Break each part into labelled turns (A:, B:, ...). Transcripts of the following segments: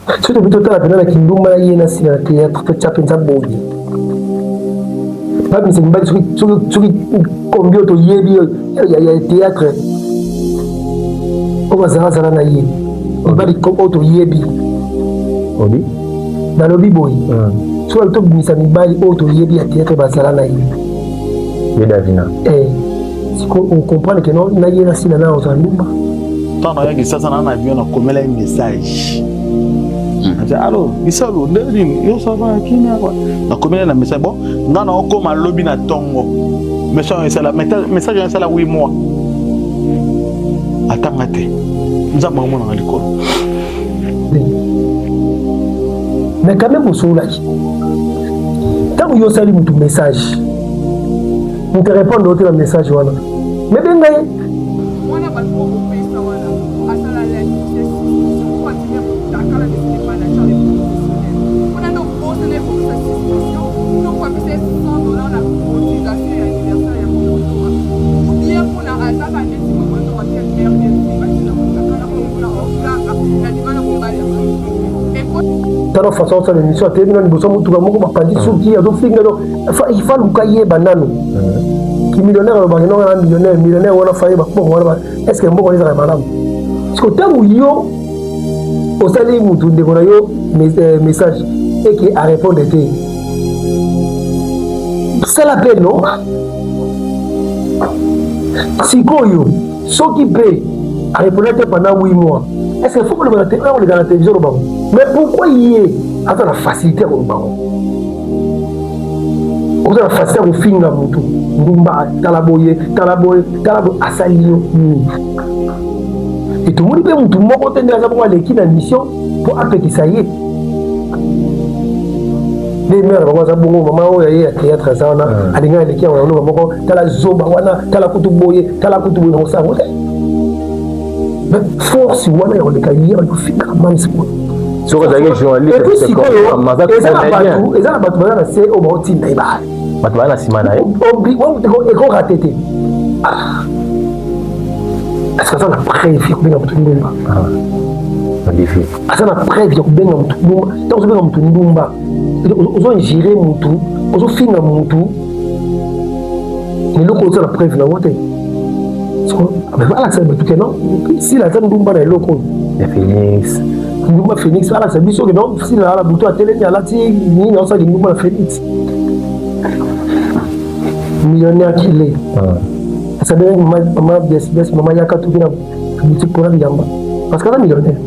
A: Soki tobi totala mpenza na kindumba ya ye na sila na théâtre, totya mpenza boye babimisa mibali soki kombi oyo toyebi ya théâtre oyo bazalazala na ye mibali oyo toyebi
B: obi
A: nalobi boye soki tobimisa mibali oyo toyebi ya théâtre bazala na ye
B: ye Davina
A: eh sikoyo ocomprendre ke non na ye na sila na ozala ndumba.
C: Ntango nayaki Kinshasa na na avion nakomela ye message ati alo bisalu nde nini yo sava kimia kwa nakomela na message bon nga na okoma lobi na tongo message esala message esala 8 mois atanga te nzambe amonanga likolo.
A: Mais quand même osololaki ntango yo osali motu message moto arépondre ote na message wana me benga ye.
D: Wana bato oyo bopesa wana asala like takala de manager de professionnel mpona nde obosana ekopesa suspension to koapesa ye 100 $ na cotisation ya anniversaire ya Mama Nora ou bien mpona azaka neti Mama Nora te merde batina motakala oyo mpona oganga na libala mobali ya
A: Tala façon osala émission, atelemi na liboso ya motuka moko, bapanzi suki, azofinga. Ifa luka yeba nanu ki millionnaire alobaki nonga na millionnaire millionnaire wana fa yeba mbongo wana, est ce que mbongo wana ezalaka malamu? Parce que ntango yo osali mutu ndeko na yo message eke arépondre te, sala mpe no sikoyo soki mpe arépondre te pendant 8 mois, est ce que faut koloba koleka na télévision lobango? Mais pourquoi ye aza na facilité ya koloba ngo, oza na facilité ya kofinga motu ndumba, tala boye, tala boye, tala boye, asali yo nini? E tomoni mpe motu moko te nde aza bongo aleki na mission mpo apekisa ye. Nde mare bango aza bongo, mama oyo aye ya théâtre aza wana, alingi aleki yango yango moko, tala zoba wana, tala kutu boye, tala kutu boye, nakosala yango te. Force wana ya koleka ye bakofingaka mamisi boye.
B: Soki azalaki journaliste,
A: et puis sikoyo eza na bato, eza na bato baza na se oyo baotinda ye baale.
B: Bato baza na nsima na ye.
A: Ekorate te. Est-ce que aza na preuve ya kobenga motu ndumba? Aza na preuve ya kobenga motu ndumba? Ntango ozobenga motu ndumba, ozoingire motu, ozofinga motu, eloko oza na preuve nango te. Alakisa bato ke non, Sila aza ndumba na eloko oyo.
B: Ya Phoenix.
A: Ndumba Phoenix, alakisa biso ke non, Sila ala butu atelemi, alati nini, aosali ndumba na Phoenix. Millionnaire qu'il est, asabelaki mama Bes, mama yaka toki na boutique mpona bilamba parce que aza millionnaire.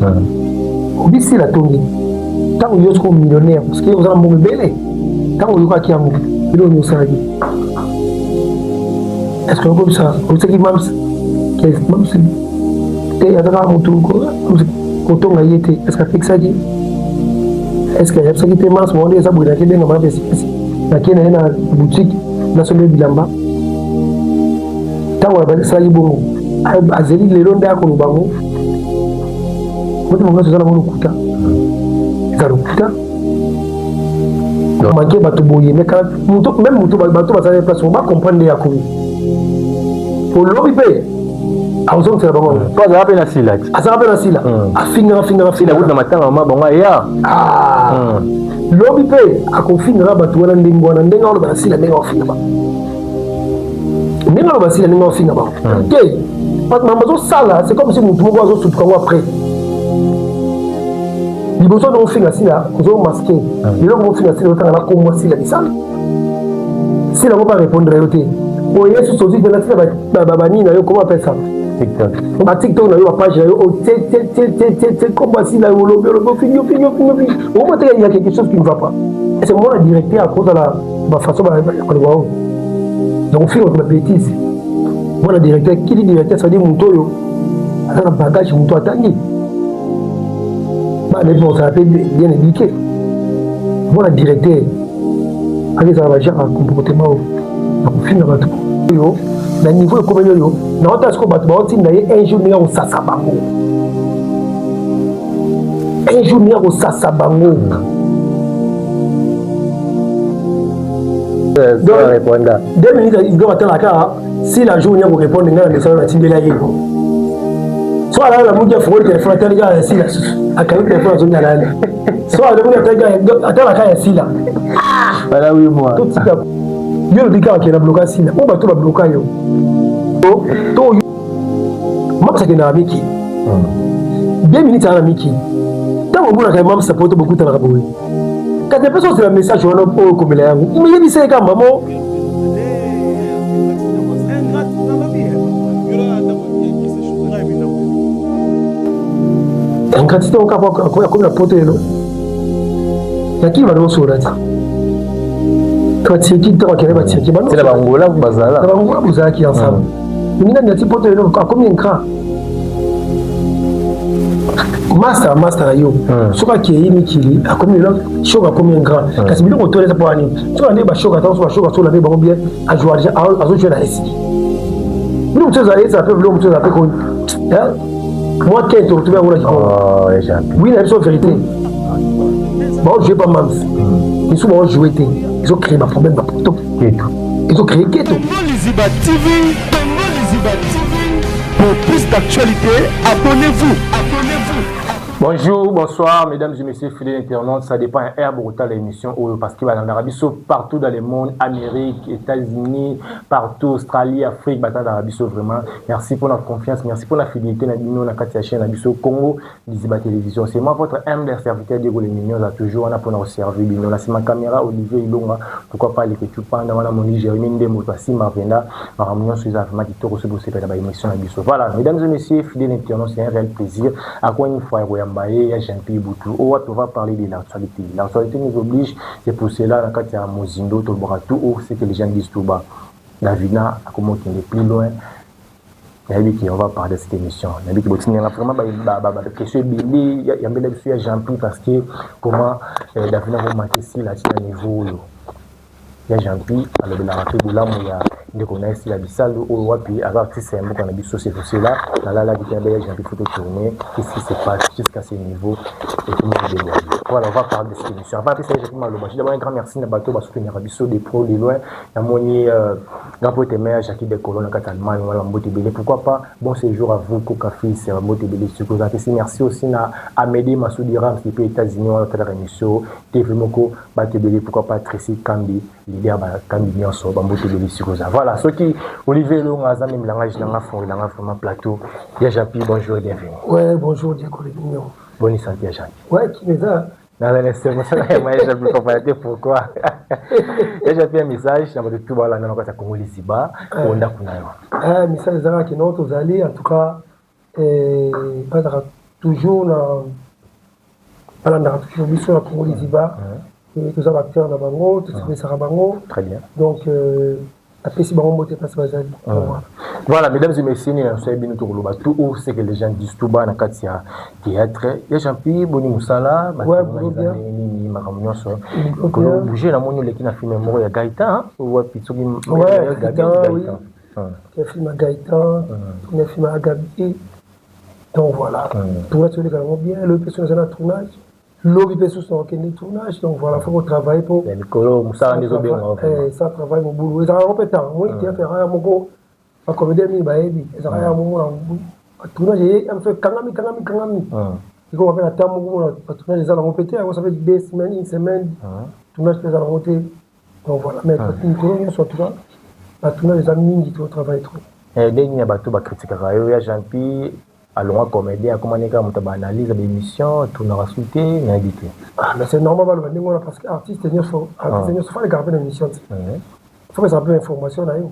A: Obisila tongi ntango yo soko millionnaire parce que oza na mbongo ebele, ntango oyokaki yango, eloko nini osalaki? Est ce que okobisa obisaki mams mams te aza kaka motu kotonga ye te? Est ce que apekisaki? Est ce que ayebisaki te mams bango nde eza boye, nake benga mama Besipesi, nake na ye na boutique, nasombi bilamba? Ntango asalaki bongo, azeli lelo nde akoloba ngo moto bango nyonso eza nango lokuta, eza lokuta manke bato boye. Mais même moto bato bazali place bacomprendre nde yakomi olobi mpe akozongisela bango.
B: Po azalaka mpe na sila.
A: Azalaka mpe na sila, afingaka, afingaka.
B: Sila kutu na matanga mama bango aya.
A: Lobi mpe akofingaka bato wana ndenge wana, ndenge aloba na sila, ndenge akofinga bango, ndenge aloba sila, ndenge akofinga bango te. Makambo azosala, c'est comme si motu moko azosutuka yango après. Liboso ndenge ofinga sila, ozomasquer. Lelo kofinga sila, otanga na kombo sila lisala, sila ngo barépondre yo te. Oye susu ozwi mpena tina banini na yo, koma apesa batiktok na yo, bapage na yo, otie kombo asila, olobi, olobi, ofingi, ofingi, ofingi, ofingi, okoma te. Il y a quelque chose qui ne va pas. C'est moi directeur akozala bafaçon koloba oyo donc ofinga bato babétise. Mwana directeur, kili directeur, ça veut dire moto oyo aza na bagage, moto atangi, bana yebi kozala mpe bien éduqué. Mwana directeur akezala bagenre ya comportement oyo na kofinga bato oyo na niveau ekomeli oyo naota sikoyo bato baotinda ye. Un jour ndenge akosasa bango, un jour ndenge akosasa bango. 2 minutes, donc atalaka si la jour nia korépondre ngai na message natindela ye. So alala na muki, afungoli telefone, atali kaka ya Sila, susu akangi telefone, azongi, alali. So alobi atalaka ya Sila.
B: Bala 8 mois.
A: Totika yo, olobi kaka kenda bloka Sila oyo bato babloka yo to Mamsa akendaka mikili, 2 minutes aza na mikili. Ntango omonaka Mamsa po to bokutanaka boye, kasi mpe sosela message wana oyo okomela yango, yebisa ye kaka mamo. Ingratitude oyo kaka akomi na poto lelo, nakili bana osola ti batieki ntango akende, batieki.
B: Na bangola bazala.
A: Na bangola bozalaki ensemble. Mingi nani ati poto lelo akomi ingrat. Master, master na yo, soki akei mikili, akomi lelo shok, akomi ingrat. Kasi biloko toleza mpo wani, soki ande bashoka, ntango so bashoka, so olande bango bien, azojouer na esiki biloko mosusu ezala, ezala mpe biloko mosusu ezala mpe mwa kente otubi yango na kikongo. Oui, na biso vérité, baojouer pa mams misu, baojouer te, ezocréer baproblème bapoto, ezocréer keto.
E: Liziba TV, Congo Liziba TV. Pour plus d'actualités, abonnez-vous, abonnez-vous.
B: Bonjour, bonsoir, mesdames et messieurs, fidèles internautes. Ça dépend un brutal l'émission parce qu'il va dans biso partout dans le monde, Amérique, États-Unis, partout, Australie, Afrique, dans biso vraiment. Merci pour la confiance, merci pour la fidélité na bino na kati ya chaîne na biso Congo Liziba Télévision. C'est moi votre humble serviteur Diego Lemignon, a toujours on a pour nous servir bino. Là c'est ma caméra Olivier Ilonga, pourquoi pas les que tu prends dans mon Jérémy Ndemo, toi si Marvenda, Maramounon sur vraiment qui toro se ba émission na biso. Voilà, mesdames et messieurs, fidèles internautes, c'est un réel plaisir. Encore une fois, Royambaye, ya Jean-Pierre Boutou. On va parler de l'actualité. L'actualité nous oblige, c'est pour cela, dans le cas Mozindo, tout haut, c'est que les gens disent tout bas. Davina a comment est plus loin. Nayebi ki on va parler de cette émission, nayebi ki botinela vraiment baquestion ebele yambela biso ya Jean-Pi, parce que comment Davina komaki Sila tina niveau oyo ya Jean-Pi alobelaka mpe bolamu ya ndeko na ye Sila Bisalu, oyo wapi aza artiste ya mboka na biso. C'est pour cela nalalaki te ya Jean-Pi, faut tourner, qu'est-ce qui se passe jusqu'à ce niveau et tout le monde déborde. Voilà, on va parler de cette émission. Avant apesa Jean-Pi maloba, je d'abord un grand merci na bato basoutenir biso de pro de loin. Namoni grand pote mère Jackie de Colonne na kati Allemagne wana, mbote ebele. Pourquoi pas bon séjour à vous, Koka Fils, mbote ebele. Sikoyo apesi merci aussi na Amédée Masudi Rams depuis États-Unis wana, otalaka émission TV moko, bato ebele. Pourquoi pas Tracy Kambi, leader bakambi nyonso, bambote ebele sikoza. Voilà, soki Olivier Elonga aza même langage nanga fongelanga vraiment plateau ya Japi. Bonjour et bienvenue.
A: Ouais, bonjour Diego Mignon.
B: Bonne santé ya Japi.
A: Ouais, qui eza.
B: Mosala ya ma Japi, comprendre te pourquoi ya Japi ya message na bato tu balanda na kati ya Kongo Liziba, o ndako na yo.
A: Message ezalaka kino tozali, en tout cas bazalaka toujours na balandaka toujours biso na Kongo Liziba, toza baacteur na bango, tosepesaka bango.
B: Très bien.
A: Donc apesi bango mbote place bazali.
B: Voilà, mesdames et messieurs, ni na bino tokoloba tout haut ce que les gens disent tout bas na kati ya théâtre ya Jean-Pi. Boni mosala nini, makambo nyonso kolo bouger? Namoni oleki na film moko ya Gaëtan wapi soki?
A: Ouais, film ya Gaëtan, tourné film ya Gabi. Donc voilà, tournage toleka yango bien. Lobi mpe soki naza na tournage, lobi mpe susu nakokende tournage. Donc voilà, faut kotravailler po
B: mikolo mosala nde ezobenga.
A: Sans travail mobulu ezalaka yango mpe temps moi théâtre ezalaka ya moko, bacomédien mingi bayebi, ezalaka ya moko na tournage eye moso ekangami kangami kangami, ekoma mpe na temps moko mona batournage eza nango mpe te. Yango ça fait 2 semaines, une semaine, tournage mpe eza nango te. Donc voilà, mais mikolo nyonso en tout cas batournage eza mingi, totravaille trop.
B: Ndenge ya bato bakritikaka yo ya Jean-Pi, alongwa comédien, akomani kaka moto baanalyse baémission, tournaka su te, nayebi te.
A: Ah, mais c'est normal baloba ndenge wana, parce que artiste nyonso, artiste nyonso faut alekaka mpe na émission te, faut pesa mpe information na yo.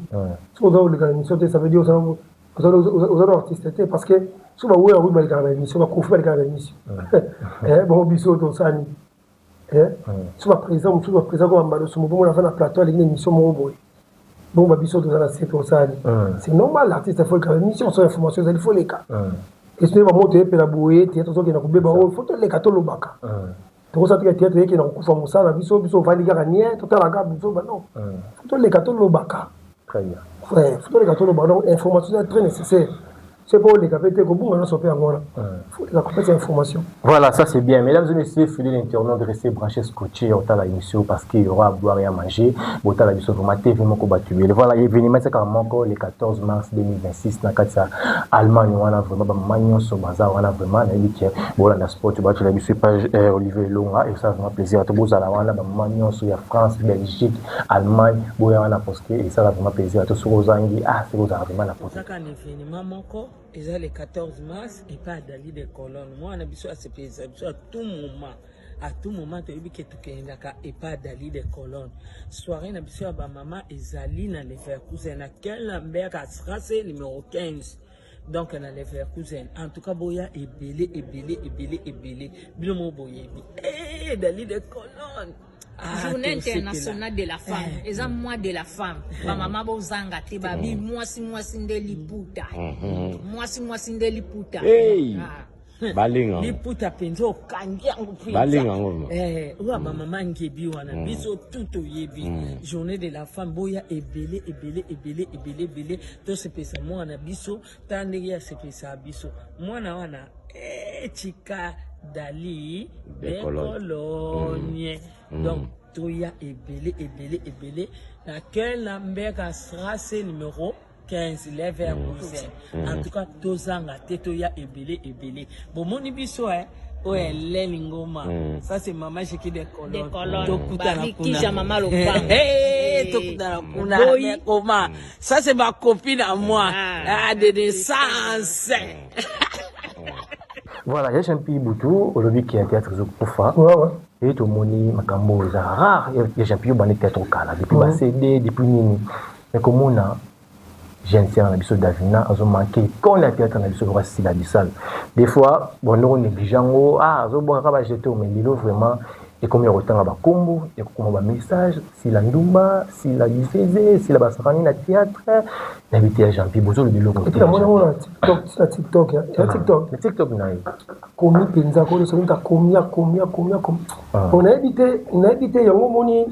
A: Soki oza koleka na émission te, ça veut dire oza na artiste te, parce que soki baweya wi balekaka na émission, bakofi balekaka na émission, bongo biso tosani? So baprésident mosusu, baprésident ko bambaloso mobomona aza na plateau, alingi na émission moko boye, bongo babiso toza na se tosani? C'est normal, l'artiste faut leka émission. So information ezali, faut leka. Esine bamoto eyepela boye, théâtre ozokenda kobeba oyo, faut toleka, tolobaka. Tokosala tika théâtre eyekenda kokufa, mosala na biso, biso ovandi kaka nie, totalaka biso non, faut toleka, tolobaka. Faut toleka, tolobaka. Donc information eza très nécessaire. Soki mpo oleka mpe te, kobunga nyonso mpe yango wana, faut oleka kopesa information.
B: Voilà, ça c'est bien. Mesdames et messieurs, fidèles internautes, restez branchés, scotchés au la émission parce qu'il y aura à boire et à manger. Botala biso vraiment TV moko batubele. Voilà, événement c'est moko le 14 mars 2026 na kati ya Allemagne wana vraiment ba mama nyonso baza wana vraiment na yebi ke bolanda sport batula biso page Olivier Elonga et ça vraiment plaisir to bozala wana ba mama nyonso ya France, Belgique, Allemagne boya wana parce que et ça va vraiment plaisir to soko zangi ah c'est kozala vraiment na poto.
F: Ezaka na événement moko eza le 14 mars epai Adali de Colonne, mwana biso asepelisa biso à tout moment, à tout moment. Toyebi ke tokendaka epai Adali de Colonne. Soirée na biso ya bamama ezali na Leverkusen, na Kellenberg Strasse numéro 15, donc na Leverkusen. En tout cas, boya ebele, ebele, ebele, ebele. Bino mo boyebi. Eh, Dali de Colonne. Ah,
G: Journée internationale de la femme eza mois de la femme. Bamama bozanga te. Babi mwasi, mwasi nde liputa, mwasi, mwasi nde liputa.
H: Hey!
G: Ah.
H: Balinga.
F: Liputa mpenza, okangi yango.
H: Balinga yango.
F: Eh, oyo bamama ngebi wana, biso tu toyebi. Journée de la femme, boya ebele, ebele, ebele, ebele, ebele. Tosepesa mwana biso ta ndenge asepesa biso mwana wana. Eh, tika Dali
H: de
F: de
H: Cologne.
F: Cologne. Donc toya ebele, ebele, ebele na Kellenberg Strasse numéro 15, Leverkusen. En tout cas, tozanga te, toya ebele, ebele. Bomoni biso, eh, oyo Eleni Ngoma, ça c'est mama Jeki de
G: De
F: Colonne.
G: Colonne.
F: Tokutana
G: Babi
F: kuna.
G: Kija, mama Lopango.
F: Eh, tokutana kuna.
G: Boyi.
F: Mais comment ça, c'est ma copine à moi.
G: Ah.
F: Ah, de naissance.
B: Voilà, ya Champi Butu, olobi ke ya théâtre ezokufa.
A: Ouais.
B: Ye tomoni makambo oyo eza rare. Ya Champi, yo bandi théâtre okala depuis ba CD, depuis nini, mais komona jeune sœur na biso Davina azomanke icône ya théâtre na biso lokola Sila Bisalo. Des fois bondoko néglige yango, ah, azobwaka bajeton, mais lelo vraiment ekomi ya kotanga bakombo, ya kokoma bamessage: Sila ndumba, Sila diseze, Sila basakani na théâtre. Nayebi te, ya Jampi, bozoloba eloko
A: Et puis namoni yango na TikTok, na TikTok, ya TikTok.
B: Na TikTok na ye.
A: Akomi mpenza koyo soki moto akomi, akomi, akomi, akomi. Bon, nayebi te, nayebi te yango. Omoni,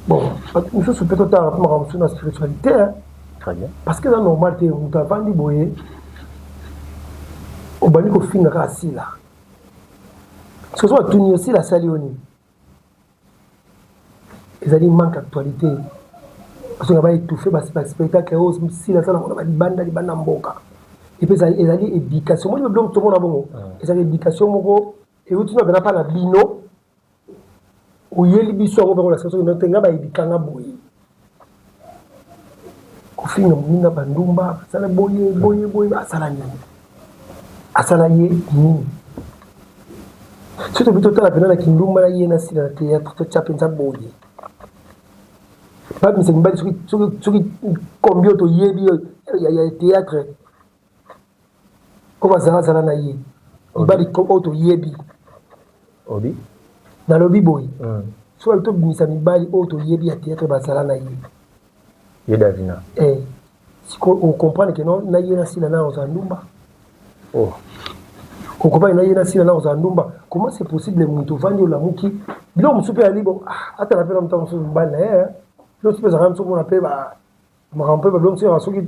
A: bon, bato mosusu mpe totala mpe makambo mosusu na spiritualité, hein.
B: Très bien.
A: Parce que eza normal te, moto avandi boye, obandi kofinga kaka Sila. Soki batuni yo, Sila asali yo nini? Ezali manque actualité, bazonga baétouffe baspectacle oyo Sila aza nango na balibanda, libanda mboka. Et puis ezali éducation. Moni biloko tomona bongo, ezali éducation moko euti na pena mpa na bino. Oyeli biso yango mpe kolakisa soki te nga bayebikanga boye, kofinga moninga bandumba, asala boye, boye, boye, asala nini, asala ye nini? Soki tobi totala mpena na kindumba na ye na Sila na théâtre, totya mpenza boye, babimisa mibali soki kombi oyo toyebi ya théâtre oyo bazalazala na ye, mibali oyo toyebi.
B: Obi.
A: Nalobi boye, soki tobimisa mibali oyo toyebi ya théâtre bazala na ye.
B: Ye Davina.
A: Eh, sikoyo ocomprendre ke non, na ye na Sila na ozala ndumba.
B: Oh.
A: Okomprendre, na ye na Sila na ozala ndumba. Comment c'est possible? Moto ovandi, olamuki, biloko mosusu mpe ali bon, ah, atala mpe na moto mosusu mobali na ye, biloko mosusu mpe ezalaka mosusu mona mpe makambo mpe babiloko mosusu yaka. Soki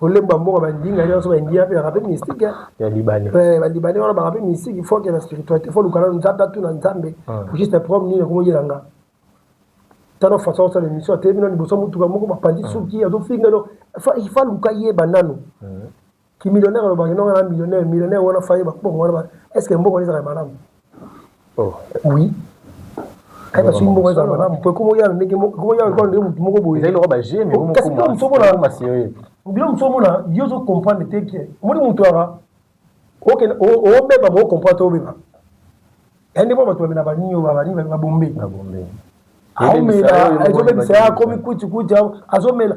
A: olemba mboka bandinga nyonso, baindia mpe yaka mpe mystique.
B: Ya Libanais.
A: Balibanais wana baka mpe mystique. Il faut ke na spiritualité, faut luka nano Nzambe, atuna Nzambe juste problème nini ekomoyelanga. Tala façon osala émission, atelemi nano liboso motuka moko, bapandi suki, azofinga. No, il faut aluka yeba nano ki millionnaire. Alobaki nonga na millionnaire, millionnaire wana fa yeba mbongo wana, est ce que mbongo wana ezalaka malamu?
B: Oh.
A: Oui, ayeba soki mbongo ezala malamu po ekomoya na ndenge ekomoya lokola ndenge motu moko boye.
B: Ezali lokola bagene.
A: Kasi bilo mosu omona, bilo mosu omona, yo ozocomprendre te ke omoni motu aka obeba, bo comprendre te obeba ya nde mpo bato bamela banini oyo banini, babombe.
B: Babombe.
A: Aomela, ezobebisa ye, akomi kuti azomela,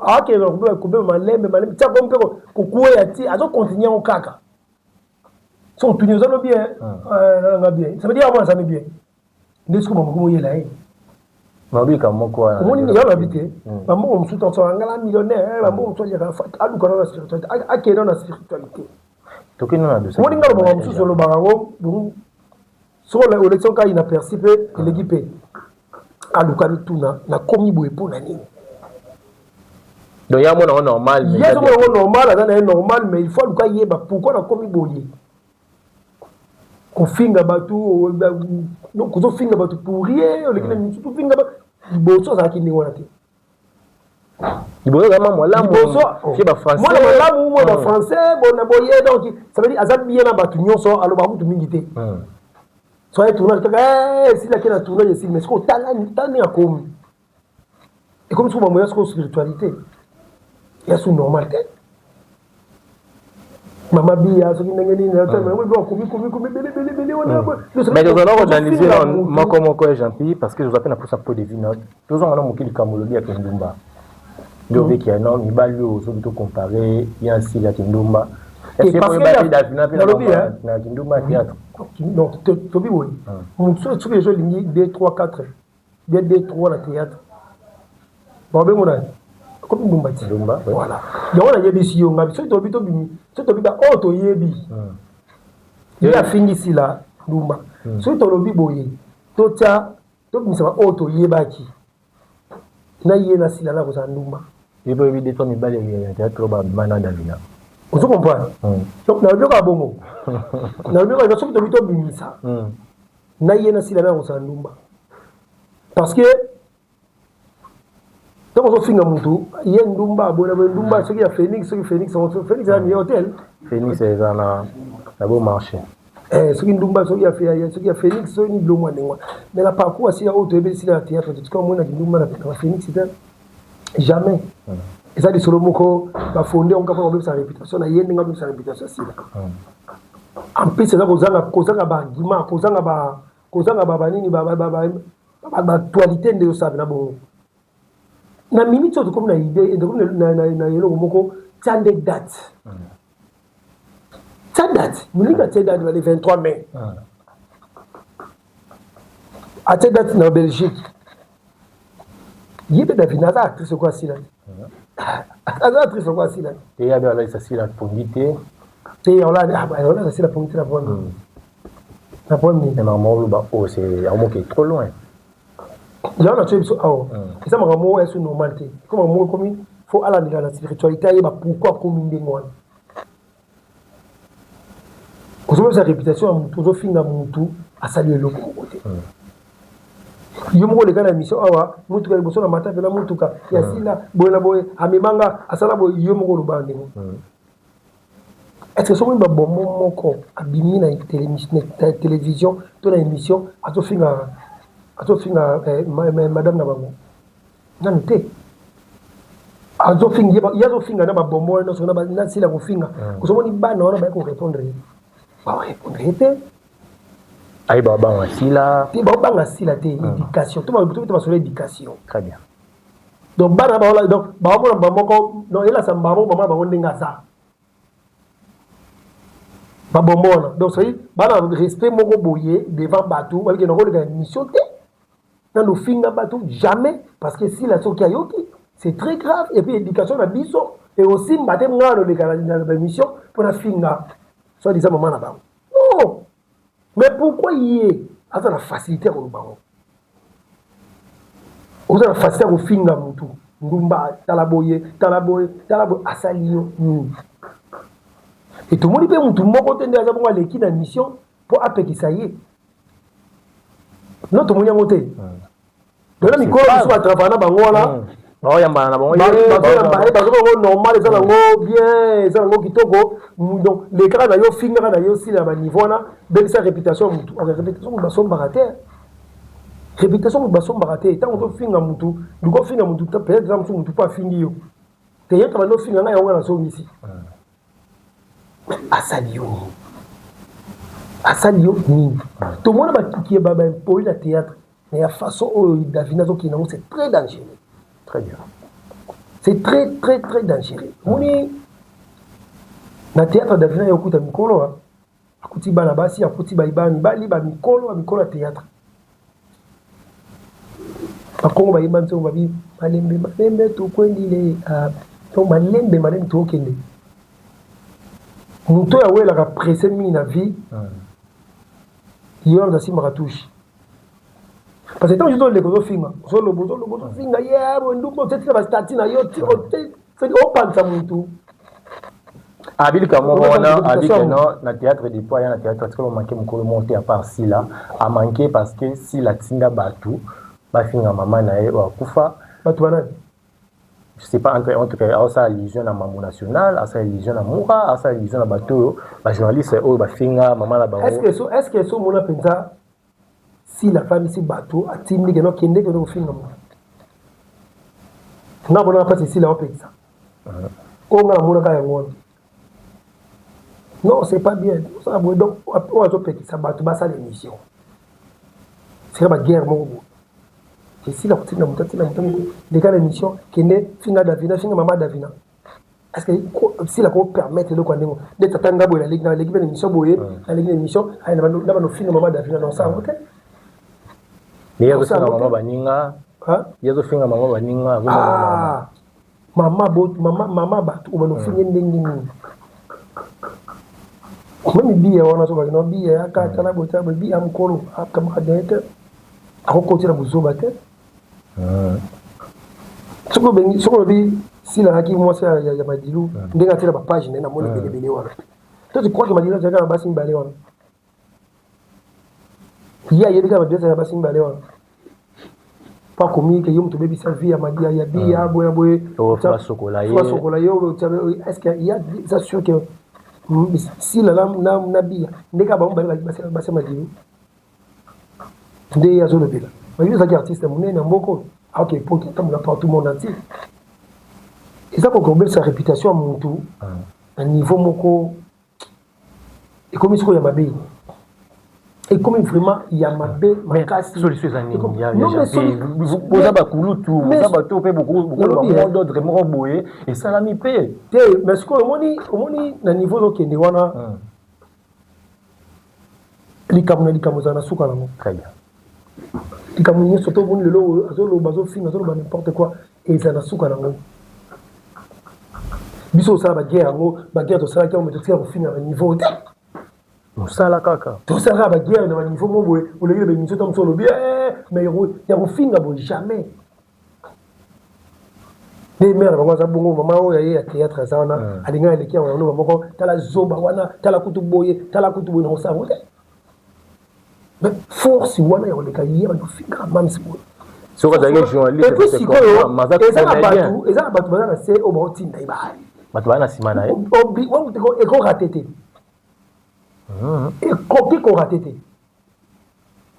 A: akende kobeba malembe malembe ti akomi mpe kokweya, ti azocontinue yango kaka. So otuni, ozalo bien, nalanga bien, ça veut dire amona azami bien nde siko mamoki moyela ye.
B: Mabika moko wana.
A: Omoni, ya babi te, bambongo mosusu tonso angala millionnaire, bambongo mosusu aliaka, aluka nano na spiritualité, akende nano na spiritualité.
B: Tokende na dossier.
A: Omoni, nga lobaka mosusu, olobaka yango soki olekisi kaka inaperçu mpe eleki mpe. Aluka mituna: nakomi boye mpo na nini?
B: Donc ya mona normal.
A: Ye azomona yango normal, aza na ye normal, mais il faut aluka yeba pourquoi nakomi boye. Kofinga bato, kozofinga bato pour rien, oleki na misusu tofinga bato. Liboso azalaki ndenge wana te.
B: Liboso azalaki malamu.
A: Liboso mwana malamu, mwana bafrançais bona boye. Donc ça veut dire aza bien na bato nyonso, alobaka kutu mingi te. So aye tournage kaka, esilaki na tournage, esili. Mais soki otala ndenge akomi, ekomi soki bamoya sikoyo spiritualité ya su normal te. Mama biya soki ndenge nini akomi komi komi ebele ebele ebele wana.
B: Mais tozala koanalyse moko moko ya Jean-Pi, parce que toza mpe na posa po de vie note. Tozonga na moki likambo olobi ya kendumba nde obeki ya non mibali oyo soki tocompare ya nsili ya kindumba na kindumba ya théâtre.
A: Donc tobi boye, motu soki ezo elingi 2 3 4 2 2 3 na théâtre, babengo nani? Akomi ndumba ti. Voilà, yango nayebisi yo ngabi. Soki tobi tobimi, soki tobi ba oyo toyebi ye afingisila ndumba, soki tolobi boye, totya tobimisa ba oyo toyebaki na ye na sila na kozala ndumba.
B: Ye mpe oyebi deux trois mibali ya théâtre oyo babima na Davina.
A: Ozo comprendre? Donc nalobi kaka bongo, nalobi kaka soki tobi tobimisa na ye na sila na kozala ndumba, parce que ntango ozofinga mutu ye ndumba aboye boye ndumba, soki ya Phoenix, soki Phoenix, Phoenix eza ni hotel.
B: Phoenix eza na Beau Marché.
A: Soki ndumba, soki ya Phoenix, soki ni biloko mwa ndenge wana. Mais na parcours asila oyo toyebi esila ya théâtre, totika omonaki ndumba na Phoenix te, jamais. Eza lisolo moko bafonde yango kaka kobebisa réputation na ye, ndenge abebisa réputation asila. En plus eza kozanga baargument, kozanga banini, baactualité nde osala na bongo. Na minute oyo tokomi na idée, tokomi na eloko moko, tia nde date, tia date. Moninga atie date le 23 mai, atie date na Belgique. Ye mpe Davina aza actrice oko asila te, aza actrice oko asila.
B: Te, yabe alalisa sila pongi te.
A: Te, olala sila pongi te na problème, na problème nini?
B: Makambo oloba oyo, c'est amoke trop loin.
A: Yango na toyebi biso awa, eza makambo moko yaso normal te. Ko makambo moko ekomi, faut alandela na spiritualité, ayeba pourquoi akomi ndenge wana. Ozobebisa réputation ya motu, ozofinga motu asali eloko moko te. Yo moko oleka na émission awa, motuka liboso na mata mpena motuka ya sila boye na boye, amemanga, asala boye. Yo moko oloba ndenge. Est ce que soki babombo moko abimi na télévision to na émission, azofinga madame na bango nanu te, azofinga ye, azofinga na babombo wana nyonso na sila kofinga, ozomoni bana wana baye korépondre ye, barépondre ye te.
B: Ayi babanga sila.
A: Te, baobanga sila te. Éducation, to basolo éducation.
B: Très bien.
A: Donc bana baola, donc baomona bamoko, donc elasa bango bamona bango ndenge aza babombo wana. Donc soki bana respect moko boye devant bato, babikenda koleka émission te nano finga bato jamais, parce que sila soki ayoki, c'est très grave. Et puis éducation na biso ekosimba te. Ngai noleka na baémission mpona finga soit disant mama na bango, non. Mais pourquoi ye aza na facilité ya koloba ngo? Oza na facilité ya kofinga motu ndumba, tala boye, tala boye, tala boye, asali yo nini? E tomoni mpe motu moko te nde aza bongo aleki na mission mpo apekisa ye. No, tomoni yango te. Dona mikolo mosusu batravaille na bango wana.
B: Baoyambana na bango.
A: Bazoyamba ye, bazobango normal, eza nango bien, eza nango kitoko. Donc lekaka na yo, fingaka na yo sila na baniveau wana, bebisa réputation ya motu. Réputation motu basombaka te, réputation motu basombaka te. Ntango ozofinga motu, luka ofinga motu, peut-être eza mosusu motu mpo afingi yo te, ye bando ofinga ngai, yango nazongisi. Asali yo nini? Asali yo nini? Tomona batuki baimpoli na théâtre, mais ya façon oyo Davina azokende yango, c'est très dangereux.
B: Très bien.
A: C'est très très très dangereux. Omoni na théâtre, Davina ye okuta mikolo, akuti bana basi, akuti bana mibali, bamikolo, bamikolo ya théâtre. Bakongo bayemba nzongo babi malembe malembe tokwendile. Donc malembe malembe tokokende. Moto oyo awelaka presse mingi na vie, ye wana asimbaka touche, parce que ntango ozoleka, ozofinga, ozoloba, ozoloba, ozofinga ye boye ndumba, otetina bastati na yo. Soki opanza mutu.
B: Abilika moko wana abike non na théâtre depuis aya na théâtre atikala omanke mokolo moko te à part Sila a manqué parce que Sila atinda bato bafinga mama na ye oyo akufa.
A: Bato banani?
B: Je sais pas, entre entre aosala allusion na Mambo National, asala allusion na Mura, asala allusion na bato oyo bajournaliste oyo bafinga mama na bango.
A: Est-ce que so omona mpenza Sila afandisi bato atindi keno kende kende kofinga moto? Nga monaka mpasi Sila opekisa oyo nga namonaka yango wana. Non, c'est pas bien osala boye. Donc oyo azopekisa bato basala émission, sika baguerre moko boye. Esila kotinda moto, atinda moto moko leka na émission, kende finga Davina, finga mama Davina. Est-ce que Sila ko permettre eloko ya ndenge nde tata nga boye naleki naleki mpe na émission boye, naleki na émission na bano finga mama Davina? Na osala yango te.
B: Ye azofinga mama baninga, ye azofinga mama baninga.
A: Ah, mama bot mama mama bato oyo banofinge ndenge nini? Même biya wana so bakina biya yaka tala boye, tala boye, biya mokolo akamaka te, akokotela bozoba te. Soki obengi, soki olobi Sila azalaki mwasi ya Madilu, ndenge atiela bapage na ye, namoni ebele ebele wana. To tu crois que Madilu azalaki na basi mibale wana? Ye ayebi kaka Madilu azalaki na basi mibale wana po akomi ke yo moto obebisa vie ya Madi ya biya boye boye.
B: Basokola ye.
A: Basokola ye. Est ce que ya eza sûr que Sila na biya ndenge kaka bango mibale basi ya Madilu nde ye azolobela? Madilu azalaki artiste monene ya mboka oyo, aoke poto, atambola partout monde entier. Eza koka kobebisa réputation ya mutu na niveau moko ekomi sikoyo ya mabe, ekomi vraiment ya mabe makasi.
B: Solution eza nini? Boza bakulutu, boza bato mpe bokoloba mot d'ordre moko boye esalami mpe.
A: Te, mais sikoyo omoni na niveau ozokende wana, likambo na likambo ezala na suka nango.
B: Très bien.
A: Likambo nyonso to omoni lelo oyo azoloba, azofinga, azoloba n'importe quoi, ezala na suka nango. Biso osala baguerre yango, baguerre tosalaki yango, mais totika kofinga na niveau te.
B: Mosala kaka.
A: Tosala kaka baguerre na baniveau mo boye, oleki na baémission ta mosu, olobi, mais ya kofinga boye, jamais. Nde mare na bango aza bongo, mama oyo aye ya théâtre aza wana, alingi aleki yango na moko, tala zoba wana, tala kutu boye, tala kutu boye, na kosala yango te. Mais force wana ya koleka ye bando fingaka mamisi boye.
B: Soki azalaki journaliste.
A: Et puis sikoyo eza na bato baza na se oyo baotinda ye baali.
B: Bato baza na nsima na ye.
A: Ekorater te, ekoki korater te.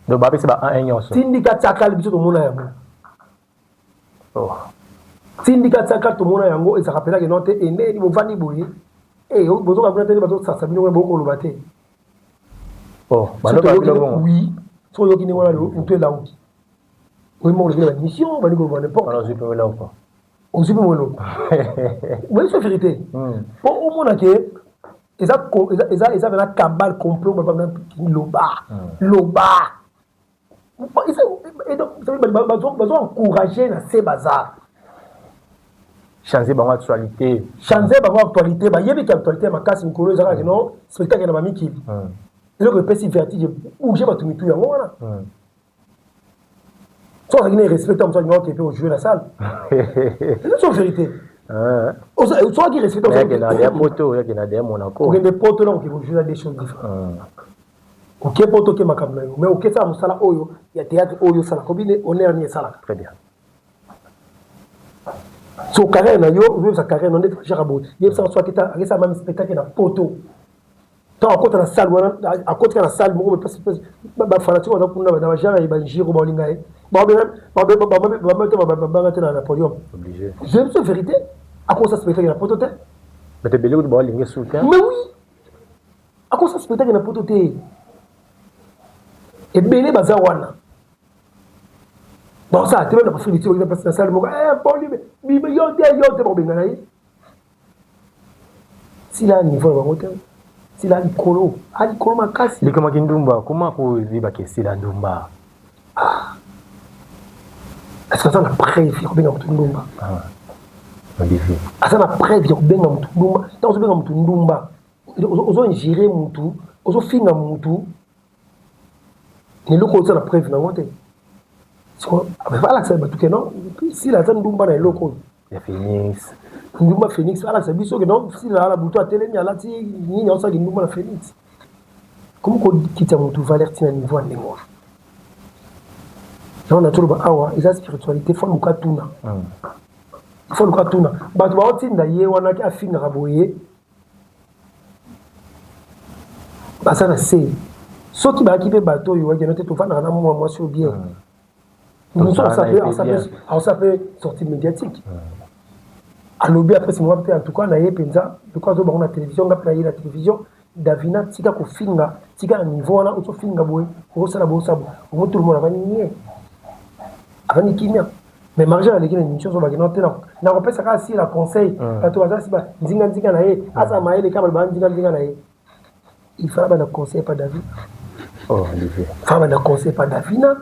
B: Donc bapesi ba 1 nyonso.
A: Tindika tiakali, biso tomona yango. Tindika tiaka, tomona yango. Ezalaka mpenza keno te ene bovandi boye, bozoka kuna te, bazosasa bino kuna, bokoloba te. Oui, soki oyoki ndenge wana, motu elauki oyi moko olobela bamission, bandi koloba n'importe. Ozwi mpe moloko boye, so vérité po omona ke eza mpenza cabale, complot. Loba loba, bazo encourage na se baza.
B: Changer bango actualité.
A: Changer bango actualité. Bayebi ke actualité ya makasi mikolo eza kaka keno spectacle na bamikili. Eloko epesi vertige, bouge bato mitu yango wana. So azalaki na respect, mosu alinga oke mpe ojouer na salle. Eza so vérité, soki respect.
B: Ya poto, oyakenda de Monaco.
A: Kokende poto na koke kojouer, des choses différentes. Oke poto, oke makambo na yo, mais okesala mosala oyo ya théâtre oyo osalaka, obine honneur nini esalaka.
B: Très bien.
A: So carrière na yo, ozoyebisa carrière na nde jaka boye, yebisaka so akesala mami spectacle na poto, ntango akota na salle wana, akotika na salle moko, bafanatike baza kuna na bagenre ya banjiro, baolinga ye, bamete babanga te na podium. Jebi so vérité, akosa spectacle na poto te.
B: Bato ebele kutu baolinga soutien.
A: Mais oui, akosa spectacle na poto te, ebele baza wana baosala te. Bana bafriki ti na salle moko, poli yo te, yo te, bakobenga na ye. Sila niveau na bango te, Sila likolo, alikolo makasi.
B: Likamaki ndumba, koma koyebaka esila ndumba.
A: Est ce que aza na preuve ya kobenga motu ndumba? Aza na preuve ya kobenga motu ndumba? Ntango ozobenga motu ndumba, ozoingire motu, ozofinga motu na eloko oza na preuve nango te. Alakisa bato ke non, Sila aza ndumba na eloko oyo.
B: Ya Phoenix.
A: Ndumba Phoenix alakisa biso ke donc sila ala butu atelemi alati nini aosalaki ndumba na Phoenix. Komi kokitisa motu valeur tina niveau ya ndenge wana. Yango natoloba awa eza spiritualité faut luka tuna. Faut luka tuna. Bato baotinda ye wana ke afingaka boye baza na se soki bayaki mpe bato oyo wakeno te tofandaka na mwa mwasi oyo bien mosusu aosala mpe sortie médiatique alobi apesi mwa mpe en tout cas na ye mpenza lokola azo bango na télévision nga mpe na ye na télévision Davina tika kofinga tika na niveau wana ozofinga boye okosala boye osala boye omo tout le monde avandi nie avandi kimia mais Marie-Jeanne aleki na émission azobaki no te nakopesa kaka sila conseil bato baza si nzinga nzinga na ye aza mayele kaka baloba nzinga nzinga na ye il fallait bana conseil pa Davina.
B: Oh, Olivier.
A: Fallait bana conseil pa Davina.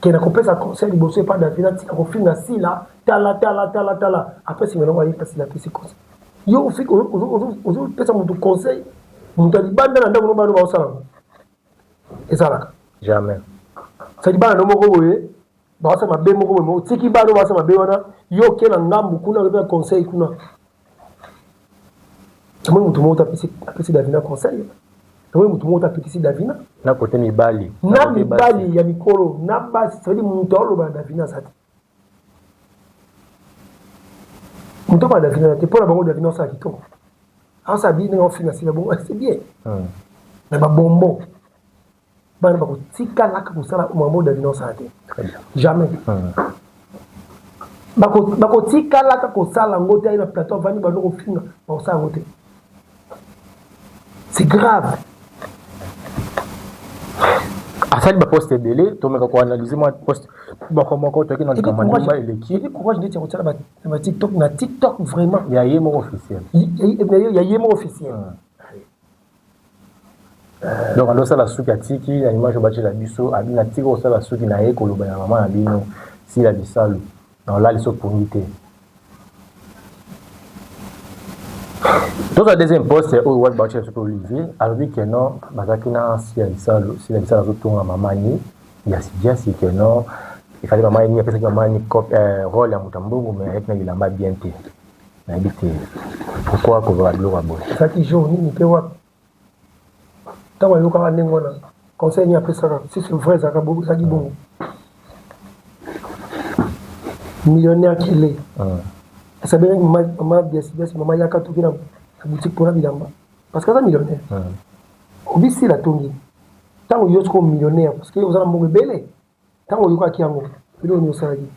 A: Ke na kopesa conseil liboso epa Davina tika kofinga sila tala tala tala tala après sima nango aye sila apesi conseil. Yo ozopesa moto conseil moto ya libanda na ndako no bana baosala yango ezalaka
B: jamais.
A: Sadi bana no moko boye baosala mabe moko boye otiki bana baosala mabe wana yo oke na ngambu kuna ozopesa conseil kuna namoni moto moko te apesi Davina conseil namoni moto moko te apekisi Davina
B: na kote mibali
A: na mibali ya mikolo na basi ça veut dire moto aoloba na Davina aza te moto aloba na Davina te mpo na bango Davina osala kitoko asala bien ndenge ofinga sila bongo c'est bien na babonbon bana bakotikalaka kosala makambo Davina osala te jamais bakotikalaka kosala yango te aye na plateau avandi bando kofinga bakosala yango te c'est grave.
B: Asali baposte ebele tomeka koanalyse mwa poste moko moko toyaki na likambo ndumba eleki
A: courage ndeti ya kotiala na TikTok na TikTok vraiment
B: ya ye moko officiel
A: ya ye moko officiel.
B: Donc alosala suki atiki na image obatela biso abi na tiki kosala suki na ye koloba ya mama na bino sila bisalu na olali so pongi te. Tozwa deuxième poste oyo wapi baotela biso mpe Olivier alobi ke non bazalaki na sila bisalu sila bisalu azotonga mama ni biasi biasi ke non efali mama ni apesaki mama ni rôle ya moto ya mbongo mais ayaki na bilamba bien te. Nayebi te pourquoi kozala biloko ya boye.
A: Ezalaki jour nini mpe wapi ntango ayokaka ndenge wana conseil nini apesaka si c'est vrai ezalaka ezalaki bongo millionnaire qu'il est asabelaki mama biasi biasi mama yaka toki na boutique mpona bilamba parce que aza millionnaire obisila tongi ntango yo sikoyo millionnaire parce que oza na mbongo ebele ntango oyokaki yango eloko nini osalaki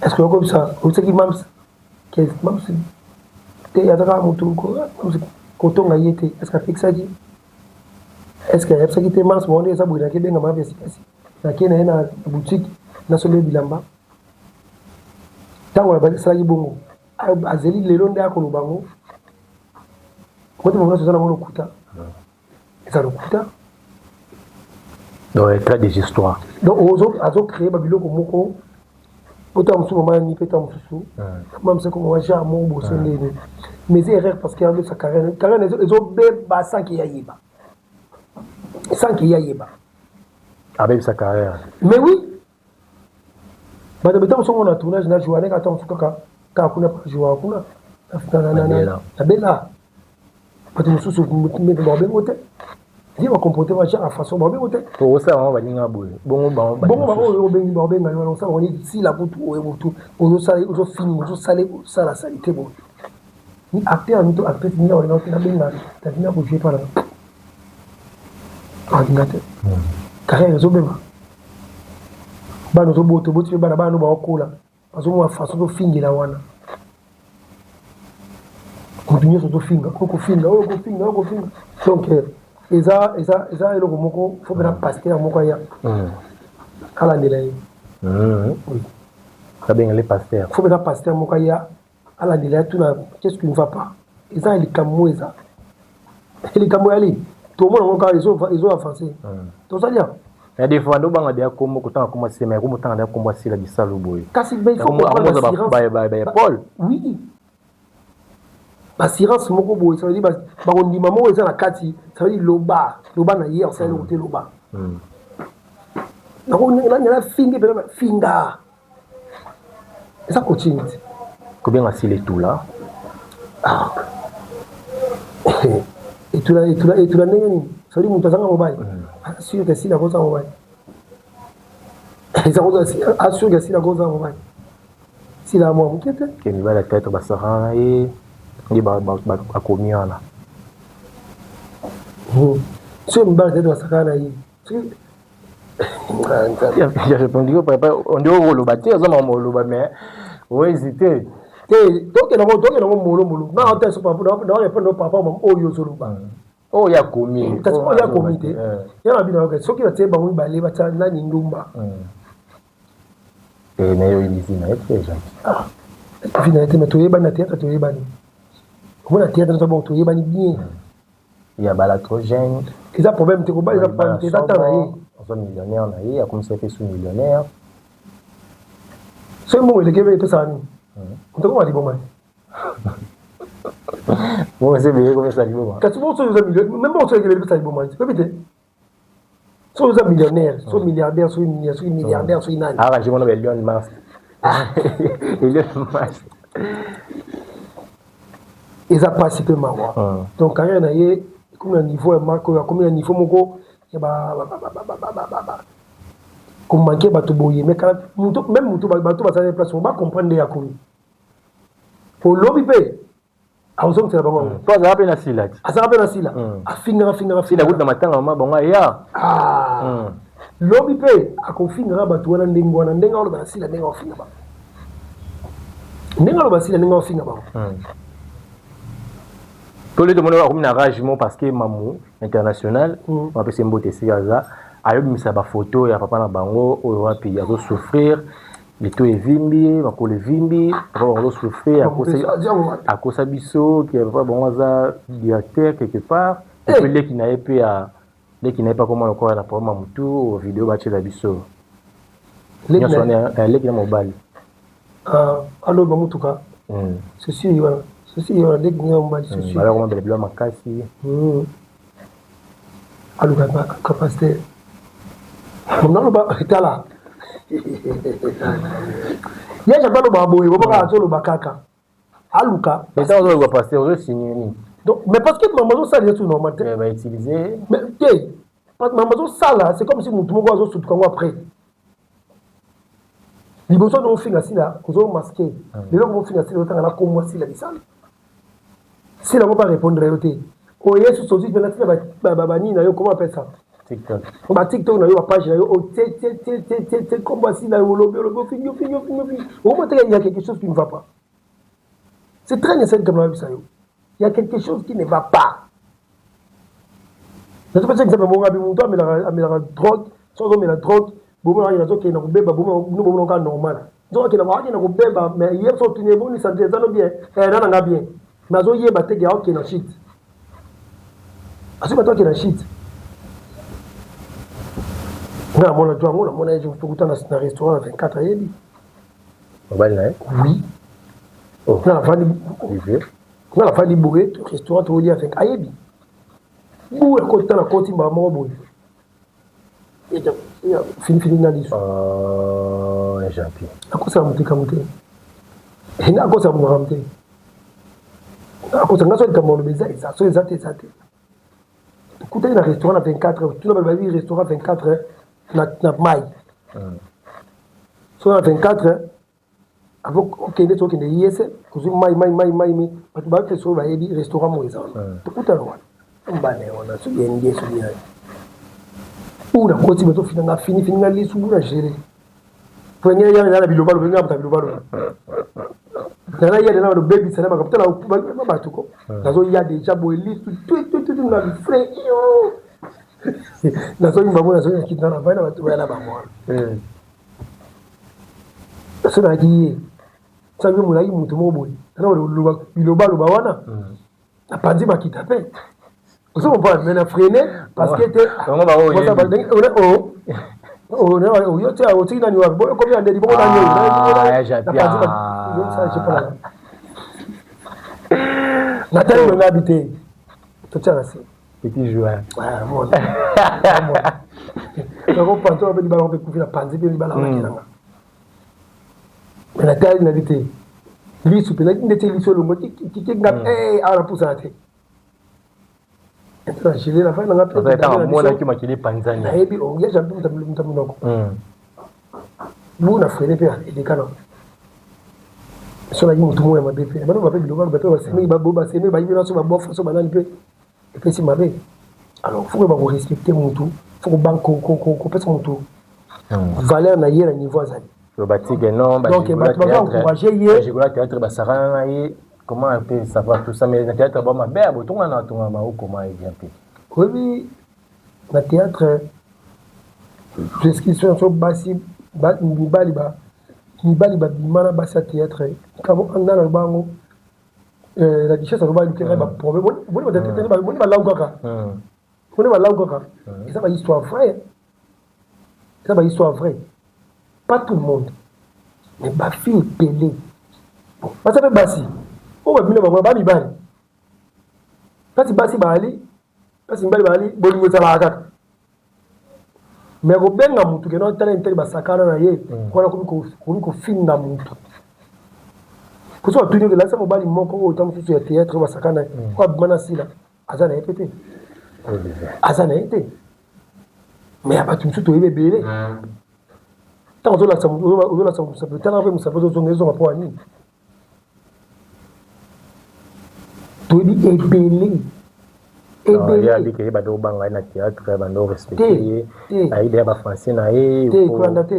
A: est ce que okobisa oyebisaki mams ke mams te aza kaka motu kotonga ye te est ce que apekisaki est ce que ayebisaki te mams bango nde eza boye nake benga mama biasi nake na ye na boutique nasombi bilamba ntango asalaki bongo azeli lelo nde akoloba yango moto bango nyonso eza nango lokuta eza lokuta.
B: Donc elle crée des histoires.
A: Donc ozo azo créer ba biloko moko ota mosusu mama ni peta mosusu mama mosusu mama genre moko boso ndeni mais c'est erreur parce que azo sa carrière carrière ezo beba sans qu'il y yeba sans qu'il y yeba
B: abebisa carrière.
A: Mais oui bato beta mosusu mona tournage na joie neka ata mosusu kaka kaka kuna joie kuna na bela bato mosusu babengo te ye bacomporte ba genre façon babengo te
B: osala bango baninga boye bongo
A: bango bango oyo obengi babenga yo wana osala bango neti sila kutu oyo motu ozosala ozofinga ozosala osala sali te boye ni acteur ni to actrice ni olinga te nabenga davina kojue mpa nanga alinga te carrière ezobeba bana ozobota oboti mpe bana bana no baokola bazomona façon tofingela wana moto nyonso tofinga okofinga okofinga okofinga donc eza eza eza eloko moko fo mpena pasteur moko aya alandela ye.
B: Abengele pasteur.
A: Fo mpena pasteur moko aya alandela ye tuna qu'est-ce qui ne va pas eza likambo eza likambo yali tomona ngo kaka ezo avance tozali awa.
B: Ya des fois ndobanga deya kombo kotanga kombo asema ya kombo tanga deya kombo asila bisalu boye.
A: Kasi mais il faut comprendre
B: ba Paul.
A: Oui. Assurance moko boye ça veut dire bakondima moko eza na kati ça veut dire loba loba na ye osala eloko te loba. Nanga fingi mpe finga. Eza coaching te.
B: Kobenga Sila etula.
A: Ah. Etula, etula, etula ndenge nini? Soki moto azanga mobali. Assure que Sila akozanga mobali. Eza kozala assure que Sila akozanga mobali. Sila mwa moke te.
B: Ke mibali ya théâtre basakana na ye nde bakomi wana.
A: Soki mibali ya théâtre basakana na ye.
B: J'ai répondu que papa, on dit oloba te, oza makambo oloba mais ohésite.
A: Te, tokende yango, tokende yango molo molo. Nga ata so papa, na répondre papa oyo ozoloba.
B: Oyo akomi.
A: Kasi oyo akomi te. Ya na bino yoka soki batie bango mibale batia nani ndumba.
B: Eh na yo yebi na ye te Jacques.
A: Ah. Vi na ye te mais toyebani na théâtre toyebani. Omona théâtre to bon toyebani bien.
B: Ya bala trop jeune.
A: Eza problème te kobala eza problème te eza temps na ye.
B: Aza millionnaire na ye akomisa pe sous millionnaire.
A: Soki mbongo eleki ebe epesaka nini? Moto akoma liboma te.
B: Mbongo eza ebele ekomisa liboma.
A: Kasi bongo soki oza millionnaire, même mbongo soki eleki ebele epesaka liboma te. Oyebi te? Soki oza millionnaire, soki milliardaire, soki milliardaire, soki milliardaire, soki nani.
B: Arrange mona ba Elon Musk. Elon Musk.
A: Eza pasi pe mawa. Donc carrière na ye ekomi na niveau ya marque oyo akomi na niveau moko ya ba ba ko manquer bato boye mais kala mutu même mutu bato bazali na place ba comprendre nde akomi. Po lobi pe azongisela bango yango.
B: Po azalaka pe na sila ti.
A: Azalaka pe na sila. Afingaka afingaka
B: sila kutu na matanga mama bango aya.
A: Ah. Lobi pe akofingaka bato wana ndenge wana ndenge aloba na sila ndenge akofinga bango. Ndenge aloba sila ndenge akofinga bango.
B: To lelo tomoni akomi na rage mo parce que mamu international bapesi mbote esika aza ayobimisa ba photo ya papa na bango oyo wapi azo souffrir lito evimbi makolo evimbi papa bango azo souffrir akosa biso ke papa bango aza directeur quelque part epe leki na ye mpe ya leki na ye mpe akoma lokola na problème ya motu video batiela biso nyonso wana leki na mobali
A: aloba motuka ceci wana ceci wana leki na mobali ceci
B: balakoma belebela makasi
A: aluka capacité naloba tala ye japo aloba boye bobaka azoloba kaka aluka
B: mais ça ozoloba pasteur ozosigne nini
A: donc mais parce que mama azosala eza tout normal te
B: bautiliser
A: mais te mama azosala c'est comme si motu moko azosutuka yango après liboso na ofinga sila ozomaske lelo komofinga sila otanga na kombo sila lisala sila yango mpe arépondre yo te oye susu ozwi mpenza tina banini na yo comment appelle ça ba tiktok na yo bapage na yo otie tie tie tie tie tie kombo ya sila olobi olobi ofingi ofingi ofingi ofingi okomona te il y a quelque chose qui ne va pas. C'est très nécessaire likambo nayebisa yo, il y a quelque chose qui ne va pas. Nazopesa exemple moko abi moto amelaka amelaka drogue, soki azomela drogue bomona akende azokende na kobeba, bomona bomona kaka normal nzoka akende akende kobeba, mais ye so otuni eboni santé eza no bien, eh na nanga bien, mais azoyeba te ke akokende na shit, azoyeba te akende na shit. Nga namona jo yango namona ye tokuta na restaurant na 24 ayebi
B: mobali na ye.
A: Oui, nga nafandi nga nafandi boye restaurant tokolia 24 ayebi boye akota na koti mbala moko boye finifini na liso akosala moto likambo te, akosala moto makambo te, akosala nga so likambo aloba eza eza so eza te eza te. Tokutani na restaurant na 24 heures, tuna bato bayebi restaurant 24 heures na mai so na 24 heures avant okende so okende yese ozwi mai mai mai mai mai bato bayoki soki bayebi restaurant moko eza wana tokutana wana mbana ye wana soki ye soki ye ou nakoti bazofina nga fini fini nga lisu na gere po ngai ya na biloba loba nga moto ya biloba loba nana ya na lobebisa na makambo tala bato ko nazoya deja boye lisu tutututu na bifre iyo nazoyimba bo nazoya kita na vai na bato baya na bango wana so nayaki ye soki molaki moto moko boye nana biloba loba wana napanzi makita mpe ozo comprendre mais na freine parce que te oyo te otiki nani wapi boyo komi andeli bongo nani oyo natali longa bi te totia na se
B: petit joueur
A: nakopanza mpe libala mpe kufi na panzi mpe libala nakelanga. Mais natali nabi te lisu mpenza ndeti lisu elongo kike nga eh, awa napusana te. Na gele na fai nanga
B: mpe makili epanzani.
A: Nayebi oya jambi muta monoko bu na frene mpe eleka na so nayaki motu moko ya mabe mpe bano bape biloko bape basemeki baseme bayibi na so babofa so banani mpe epesi mabe. Alors faut koyeba korespecte motu, faut kopesa motu valeur na ye na niveau azali.
B: Batike non.
A: Donc bato baza encourage ye.
B: Bajigola théâtre basakana na ye, comment un peu savoir tout ça, mais na théâtre ba mabe botonga na tonga ma comment est bien pe.
A: Oyebi, na théâtre prescription so basi mibali ba mibali babima na basi ya théâtre nga na loba yango, la duchesse aloba lukeka baproblème moni balau kaka, moni balau kaka. Eza bahistoire vraie, eza bahistoire vraie. Pas tout le monde, mais bafille ebele baza mpe basi oyo babimi na bango bamibali mpasi, basi baali mpasi, mibali baali. Bolingo ezalaka kaka, mais kobenga mutu kena tala intele basakana na ye wana komi kofinga mutu poso batuni oke lalisa mobali moko oyo ta mosusu ya théâtre oyo basakana ye oyo abima na Sila aza na ye mpe te, aza na ye te. Mais ya bato mosusu toyebi ebele. Ntango ozolakisa mosapi, otanga mpe mosapi ozozonga ezonga mpo ya nini? Toyebi ebele.
B: Ebele bando obanga ye na théâtre, bando respecte ye, ayide ya bafrançais na ye.
A: Te, kolanda te.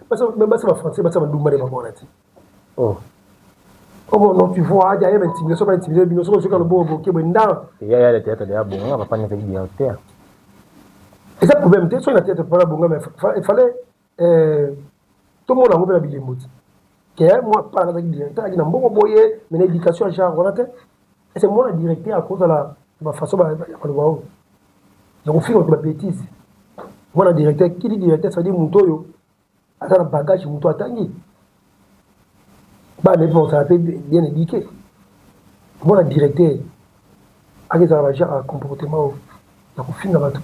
A: Basi bafrançais basi bandumba nde bango wana te.
B: Oh.
A: Oh non, tu vois, il y a une intimidation, pas intimider, bino soki soki alobo boke boye nda.
B: Ya ya théâtre ya bonga papa n'est directeur.
A: Eza problème te soki na théâtre papa bonga, mais il fallait tomona yango mpe na bilembo ti ke moi pa nazalaki directeur, azalaki na mbongo boye, mais na éducation ya genre wana te. Ese mwana directeur akozala bafaçon ya maloba oyo ya kofinga bato, babêtise? Mwana directeur kili directeur, ça veut dire moto oyo aza na bagage, moto atangi, bana mpe bazala mpe bien éduqué. Mwana directeur akezala bagenre ya comportement oyo ya kofinga bato,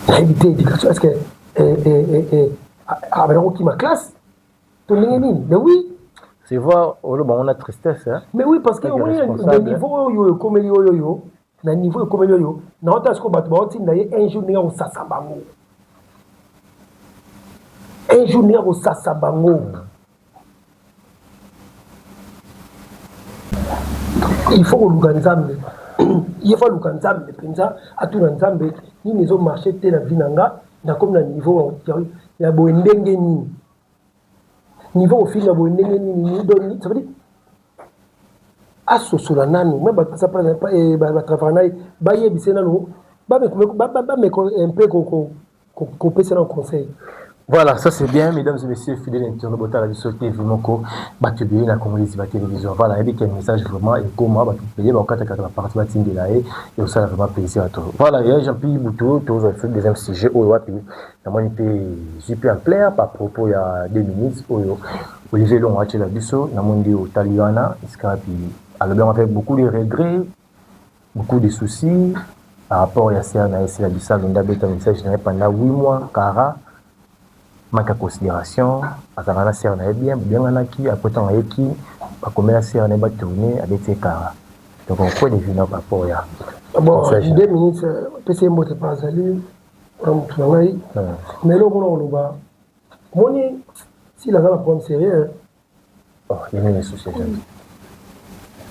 A: nayebi te éducation. Est ce que abanda kokima classe to ndenge nini? Mais oui.
B: C'est voir oloba ngo na tristesse, hein?
A: Mais oui, parce que omoni na niveau oyo ekomeli oyo oyo na niveau ekomeli oyo naota sikoyo, bato baotinda ye un jour ndenge akosasa bango, un jour ndenge akosasa bango. Il faut koluka Nzambe. Ye faut aluka Nzambe mpenza, atuna Nzambe nini ezomarche te na vie na nga. Nakomi na niveau ya boye ndenge nini? Niveau kofinga boye ndenge nini? Donc ça veut dire asosola nanu me bato baza batravaille na ye, bayebise nanu, bameko mpe kopesa nanu conseil.
B: Voilà, ça c'est bien, mesdames et messieurs, fidèles internautes, botala biso TV moko, bato ebele na Congo Liziba Télévision. Voilà, yebi quel message vraiment et comment bato ebele bakata kaka partie batindela ye et ça vraiment plaisir à toi. Voilà, il y a Jean-Pierre Boutou, toujours le deuxième sujet oyo wapi, namoni mpe zwi mpe en clair par propos ya 2 minutes oyo Olivier Longo atiela biso. Namoni nde otali wana esika wapi alobi yango avec beaucoup de regrets, beaucoup de soucis par rapport ya sœur na ye Sila Bisalo nde abeta message na ye pendant 8 mois kara manque ya considération. Azalaka na sœur na ye bien, babenganaki. Après, ntango ayeki, bakomela sœur na ye batourne, abeti ye kara. Donc point de vue na par rapport ya
A: Bon, 2 minutes, apesi ye mbote mpe azali wana motu na ngai. Mais eloko mona koloba, omoni Sila aza na problème sérieux.
B: Oh, ye nini souci?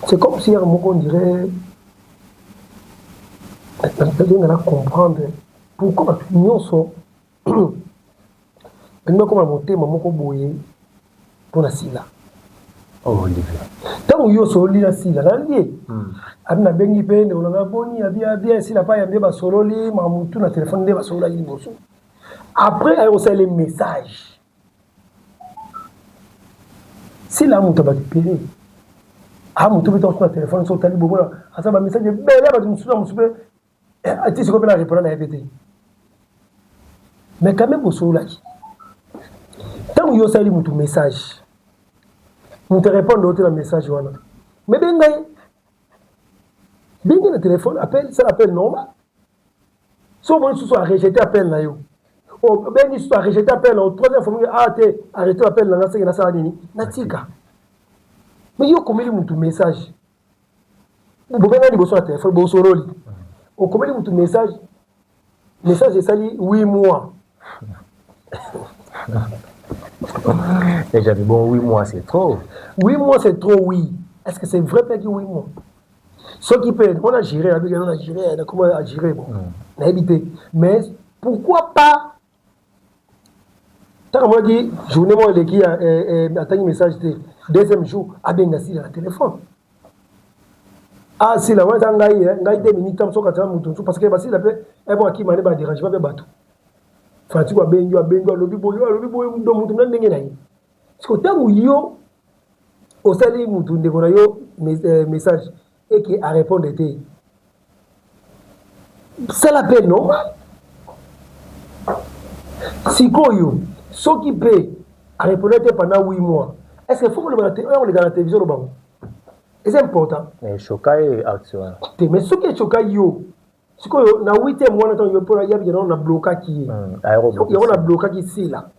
A: C'est comme si yaka moko on dirait nazolinga na comprendre pourquoi bato nyonso balingi bakoma na motema moko boye mpona Sila.
B: Oh, Olivier.
A: Ntango yo osololi na Sila, nalandi ye abi nabengi mpe ndeko nanga boni abi abi Sila pa yambi, basololi mamutu na telefone nde basololaki liboso. Après aye kosalela message. Sila moto ya bato ebele, a moto mpe ntango na telefone so otali bomona aza bamessage ebele ya bato mosusu na mosusu mpe ati sikoyo mpe na répondre na ye mpe te. Mais quand même bosololaki. Ntango yo osaleli motu message, moto arépondre yo te na message wana, mais benga ye, bengi na telefone, appel, sala appel normal. So omoni susu arejete appel na yo. Obengi susu, arejeter appel na troisième fois. Ah te, arrêté appel na nga, seke nasala nini? Natika. Mais yo okomeli mutu message, bobenga liboso na telefone, bosololi, okomeli mutu message, message esali 8 mois.
B: Et j'avais bon, 8 mois, c'est trop.
A: 8 mois, c'est trop, oui. Est-ce que c'est vrai mpe 8 mois? Soki mpe on a géré, abiki on a géré, comment a géré? Bon, nayebi te, mais pourquoi pas ntango amonaki journée moko eleki, atangi message te, deuxième jour abenga Sila na téléphone: "Ah Sila, wana eza ngai, ngai 2 minutes tam soki atia motu mosusu", parce que basila mpe ebo akima nde badérange mpe bato. Fanatique abengi, abengi, alobi boye, alobi boye, do motu na ndenge na ye. Siko ntango yo osali mutu ndeko na yo message eke arépondre te, sala mpe normal. Sikoyo soki mpe arépondre te pendant 8 mois, est ce que faut koloba oyo koleka na télévision lobango eza important?
B: Echoka ye action wana.
A: Te, mais soki echoka yo sikoyo na huitième wana, ntango yo mpona yabike nano nablokaki ye, yango nablokaki Sila.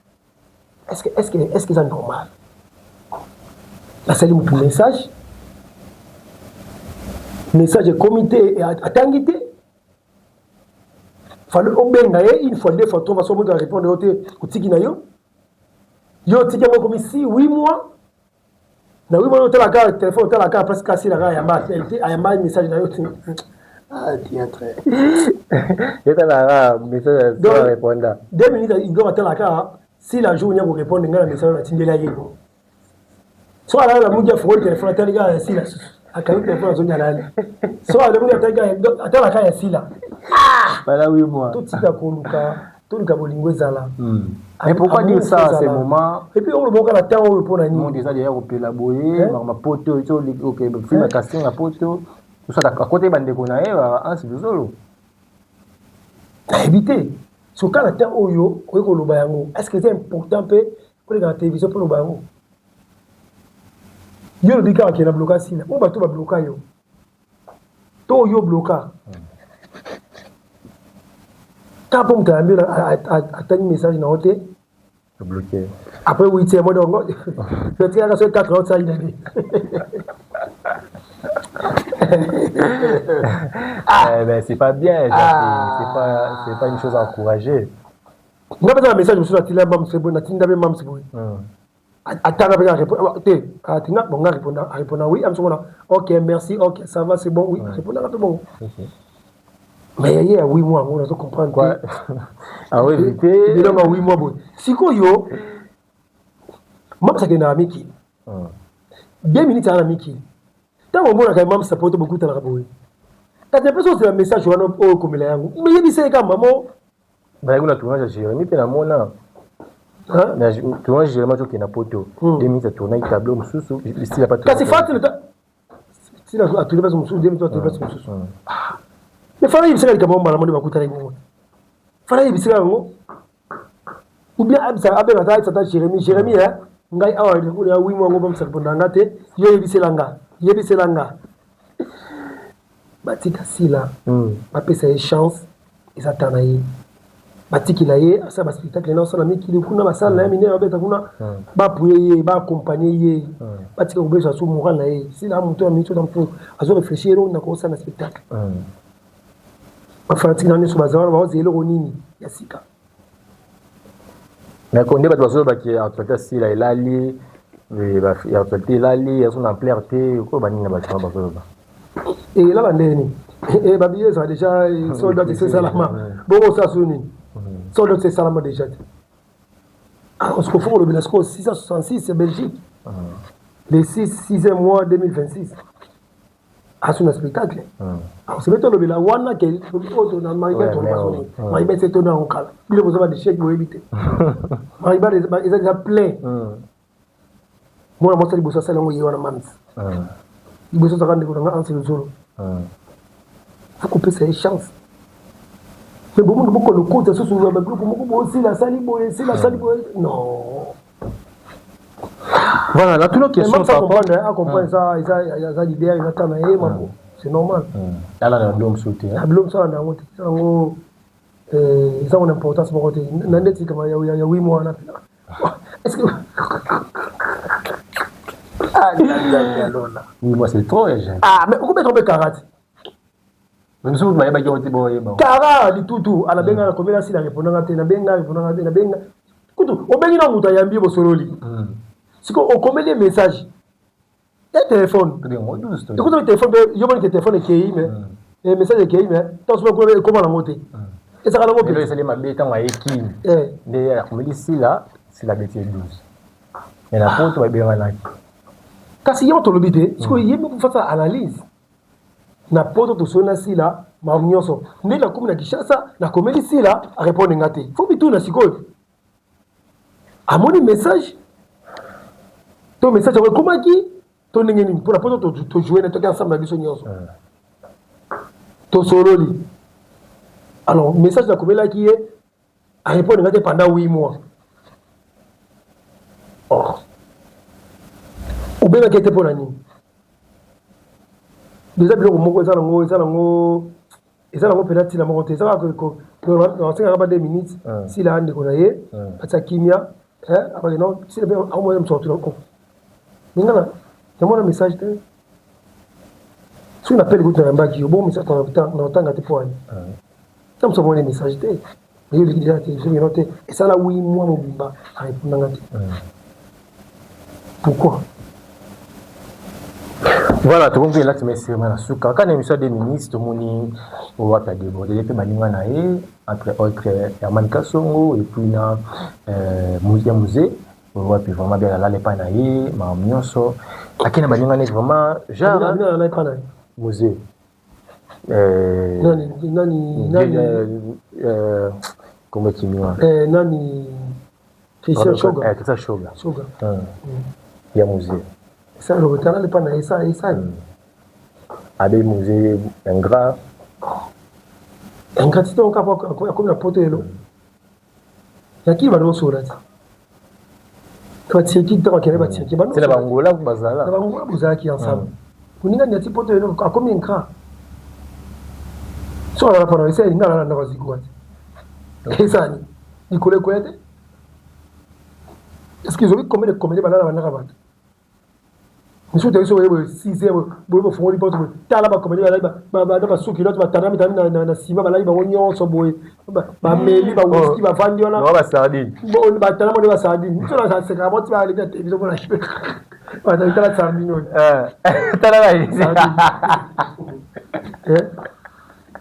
A: Est ce que eza normal? Nasali motu message, message ekomi te, atangi te. Fallait obenga ye une fois, deux fois, trois fois. So moto arépondre yo te, otiki na yo, yo otiki yango, ekomi si 8 mois. Na 8 mois otalaka téléphone, otalaka presque asilaka, ayamba te, ayamba message na yo te. Ah, théâtre.
B: Etalaka message, répondre.
A: 2 minutes igor atalaka si la jour nya korépondre ngai na message natindela ye. So alala na muki, afungoli téléphone, atali kaka ya Sila, akangi téléphone, azongi, alali. So alamuki, atalaka ya Sila.
B: Voilà, 8 mois.
A: Totika koluka, toluka bolingo ezala.
B: Mais pourquoi dire ça à ce moment?
A: Et puis oyo boka na ntango oyo, mpona nini?
B: Monde eza deya kopela boye, makambo poto, film ya casting ya poto, akota bandeko na ye Anse Luzolo.
A: Nayebi te soka na ntango oyo okoki koloba yango. Est ce que eza important mpe koleka na télévision mpo loba yango? Yo olobi kaka ke na bloka Sila, oyo bato babloka yo to oyo bloka kaka mpo moto ayambi, atangi message na yo te.
B: Bloqué.
A: Après huitième mois, donc totikaka soki 4 heures osali na nini?
B: Ah. Ben, c'est pas bien, ah. C'est pas une chose à encourager.
A: Nga mpenza na message mosusu natinda mams boye, natinda mpe mams boye, atanga mpe te, atinda bon, nga arépondre oui, amsomona ok, merci, ok, ça va, c'est bon, oui, arépondanga mpe bongo. Mais ye ya 8 mois yango nazo comprendre
B: te.
A: Bilongo ya 8 mois boye sikoyo, mams akendaka mikili, 2 minutes aza na mikili. Ntango omonaka mams apoto, bokutanaka boye, kasi mpe ozela message wana oyo okomela yango, yebisa ye kaka mamo.
B: Bazalaki na tournage ya Jérémi mpe namona na tournage Jérémi azokende na poto, 2 minutes atournaki tableau mosusu, Sila pa.
A: Kasi Fatile Sila atourne place mosusu, 2 minutes atourne place mosusu. Mais fana yebisaka likambo mbala moni bakutanaki bongo, fana yebisaka yango ou bien abenga ata, ayebisa ata Jérémi: "Jérémi, ngai awa ya 8 mois yango bamisaka mponda nga te, yo yebisela nga, yebisela nga." Batika Sila, bapesa ye chance, eza ta na ye. Batikela ye asala baspectacle na osala mikili kuna, basala na ye minene, babeta kuna, baappuyer ye, baaccompagner ye, batika kobesa so moral na ye. Sila moto ya miniti oza motu azo réfléchir eloko na kosala na spectacle. Bafanatike na nyonso baza wana, baozela eloko nini ya sika?
B: Mais konde bato bazolobaki actualité Sila elali, actualité elali, azo na ampleur te. Okoyo banini na bato bazoloba?
A: Elala ndeni? Babillet ezala déjà sold out, esalama bongo. Osala so nini? Sold out esalama déjà te. Siko fo kolobela sikoyo 666 Belgique, le 6 6e mois 2026, aso na spectacle. Sebe tolobela wana ke oyo na Mariba, toloba so nini? Mariba ese tona yango kala. Bino boza badeshek, boyebi te Mariba eza déjà plein. Mwana mwasi liboso asali yango ye wana mams, liboso azaka ndeko nanga Anse Luzolo. Faut kopesa ye chance. Mais bomona bokolo kota susu babiloko moko boye, Sila asali boye, Sila asali boye, non.
B: Voilà, la toute question.
A: Par comprendre, acomprendre ça, eza leader, eza ta na ye mambo, c'est normal.
B: Ala na bilo mosusu te.
A: Na bilo mosusu alanda yango te, yango. Eza ngo na importance moko te na ndeti kama ya ya 8 mois wana pena. Est-ce que Ah, Lola.
B: Oui, moi c'est trop jeune.
A: Ah, mais okobeta mpe karate.
B: Mosusu bayebaki yango te boyeba.
A: Kara litutu alabenga na komela sila repondanga te nabenga repondanga te nabenga kutu obengi na moto ayambi bosololi. Siko okomeli ye message ya telefone ekuta telefone mpe yo moni ke telefone ekei me eh, message ekei me ntango soki kuna ekoma nango te ezalaka nango
B: mpe esali mabe ntango ayeki eh. nde akomeli sila sila beti ye 12 me na poto babenganaki
A: kasi ye tolobi te sikoyo ye moko fasa analyse na poto tosoli na sila makambo nyonso nde nakomi na kinshasa nakomeli sila arepondre nga te fo mituna sikoyo amoni message to message yango ekomaki to ndenge nini mpona poto tojoue na toki ensemble na biso nyonso tosololi alors message nakomelaki ye arépondre nga te pendant 8 mois or obengaki ye te mpo na nini deja biloko moko eza nango eza nango eza nango mpena ntina moko te eza kaka nasengaka ba 2 minutes ah. sila ndeko na ye ah. atia kimia abaki non sila mpe akomoya mosu akotuna ko minga namona message te soki napeli kutu nayambaki yo bongo message na otanga te mpo ani ah. ta mosu amoni message te yo oleki deja na televizio mino te esala wi mwa mobimba arepondanga te pourquoi
B: Voilà, tokomi mpe elati mesirima na suka kaka na émission ya 2 minutes tomoni wapi adebordele mpe baninga na ye entre autres Herman Kasongo et puis na euh, ya Muze wapi vraiment bien alala epai na ye makambo nyonso ake na baninga neti vraiment genre Muze
A: Euh, nani nani nani
B: euh, kombo ekimi wana
A: eh, nani Christian Shoga
B: eh, Christian Shoga Shoga mm. ya musée
A: ça le retard le pas na esa esa mm.
B: abe musée ingrat
A: ingratitude on kapo akomi na poto elo yaki bano osola ti batirki ntango akende batirki
B: na bangola bazala
A: na bangola bozalaki ensemble moninga neti poto elo akomi ingrat so alala mpona esa elingi alala ndako azikuwa te esani likolo ekoya te est ce que ezoki combien de comédie balala bandaka bato misusu toyei soki boye 6 heures boye bofongoli porte boye tala bakomedi balali na basuki lote batandami tandami na nsima balali bango nyonso boye bameli bawiski bavandi wana batandami nde basardine biso nasekaka boti baleki na televizio mpona batali tala sardine oyo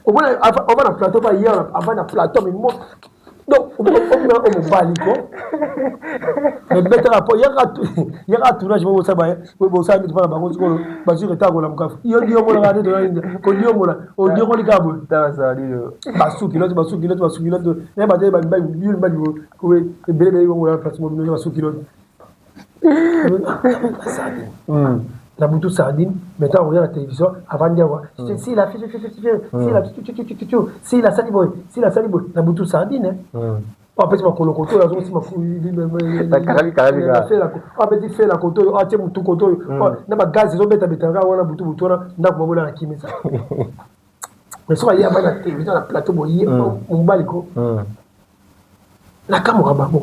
A: omona ova na plateau ba ye ava na plateau mais donc omona oyo mobali ko mais betaka po yaka tournage moko bosala bosala miti mpona bango sikoyo bazwi retard kolamuka yo diongola nde toyinda kodiongola odiongoli kaka boye basuki lote basuki lote basuki lote na bato mibali mibali ebele ebele bongola place mobino basuki lote na butu sardine mais ntango oya na télévision avandi awa hmm. sila sila sila asali boye sila asali boye na butu sardine hmm. apesi makolo koto oyo azongisi apesi fela koto oyo atie motu koto oyo hmm. na bagaz ezobetabeta kaka wana butu butu wana ndako mabola na kimisa mais soki aye abana télévision na plateau boye mobali ko nakamwaka bango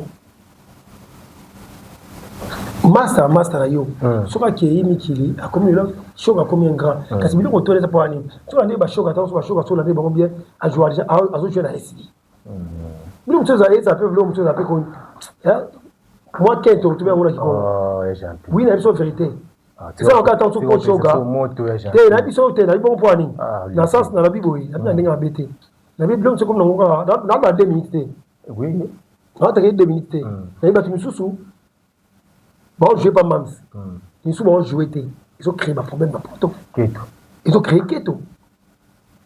A: master master na yo hmm. soki akei mikili akomi lelo shoka akomi un grand hmm. kasi biloko toleza mpo wani soki andeki bashoka ata so bashoka so olandi bango bien azojoue na sd hmm. biloko mosusu ezala eza mpe biloko mosusu eza mpe koni mwa kento tobe yango na kikongo oh, wi na biso verité ah, eza kaka ntango soki oshoka te na biso te na bongo mpo wani ah, na sens nalobi boye nabi na ndenge mabe te nabi biloko mosusu ekomi nango kaka na ba 2 minutes te
B: Oui.
A: Naotaka 2 minutes te. Mm. Nayebi bato misusu baojoue pa mams. Mm. Misusu baojoue te. Ezo créer ba problème na poto.
B: Keto.
A: Ezo créer keto.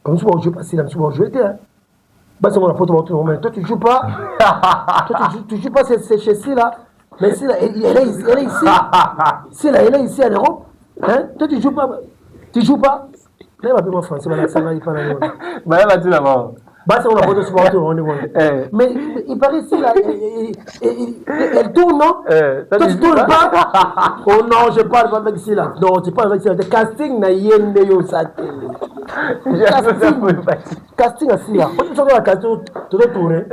A: Misusu baojoue pa sila, misusu baojoue te. Basi yango na poto baotuna mais toi tu joues pas. toi tu, tu joues pas c'est chez Sila. Mais Sila elle, elle, est, elle est ici. Sila elle est ici en Europe. Hein? Toi tu joues pas. Tu joues pas. Naye bape mwa français balakisa ngai epa na yo.
B: Baya batuna bango.
A: Basi on a voté souvent on est Mais il paraît si là, elle tourne, non eh, Toi tu tournes pas Oh non, je parle pas avec Sila. Non, tu parles avec Sila. Casting na yende yo satele. Casting asila oyo soki na casting tozo tourne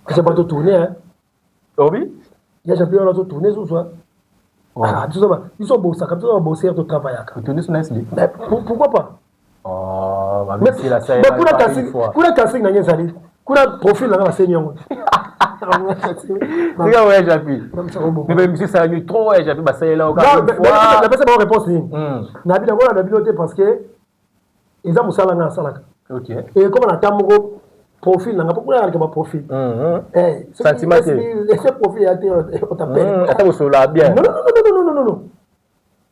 A: eza bato tourne hein.
B: Obi
A: ya champion wana tourne susu. Ah, biso bosaka, biso babosere, totravaillaka.
B: Tourne su na SB.
A: Pourquoi pas?
B: Oh,
A: mais kuna casting, kuna casting nange ezali kuna, profil nanga basengi yango.
B: Tika oya Japi. Mais ba monsieur ça lui trop oya Japi basalela
A: oka. Napesa bango réponse nini? Na bino ngona na bino te, parce que eza mosala nga nasalaka. Ekoma na ta moko profil nanga, mpo kuna nalika baprofil.
B: Sentiment te.
A: Ese profil ya te, otapele.
B: Ata bosolola bien.
A: Non, non, non, non, non, non,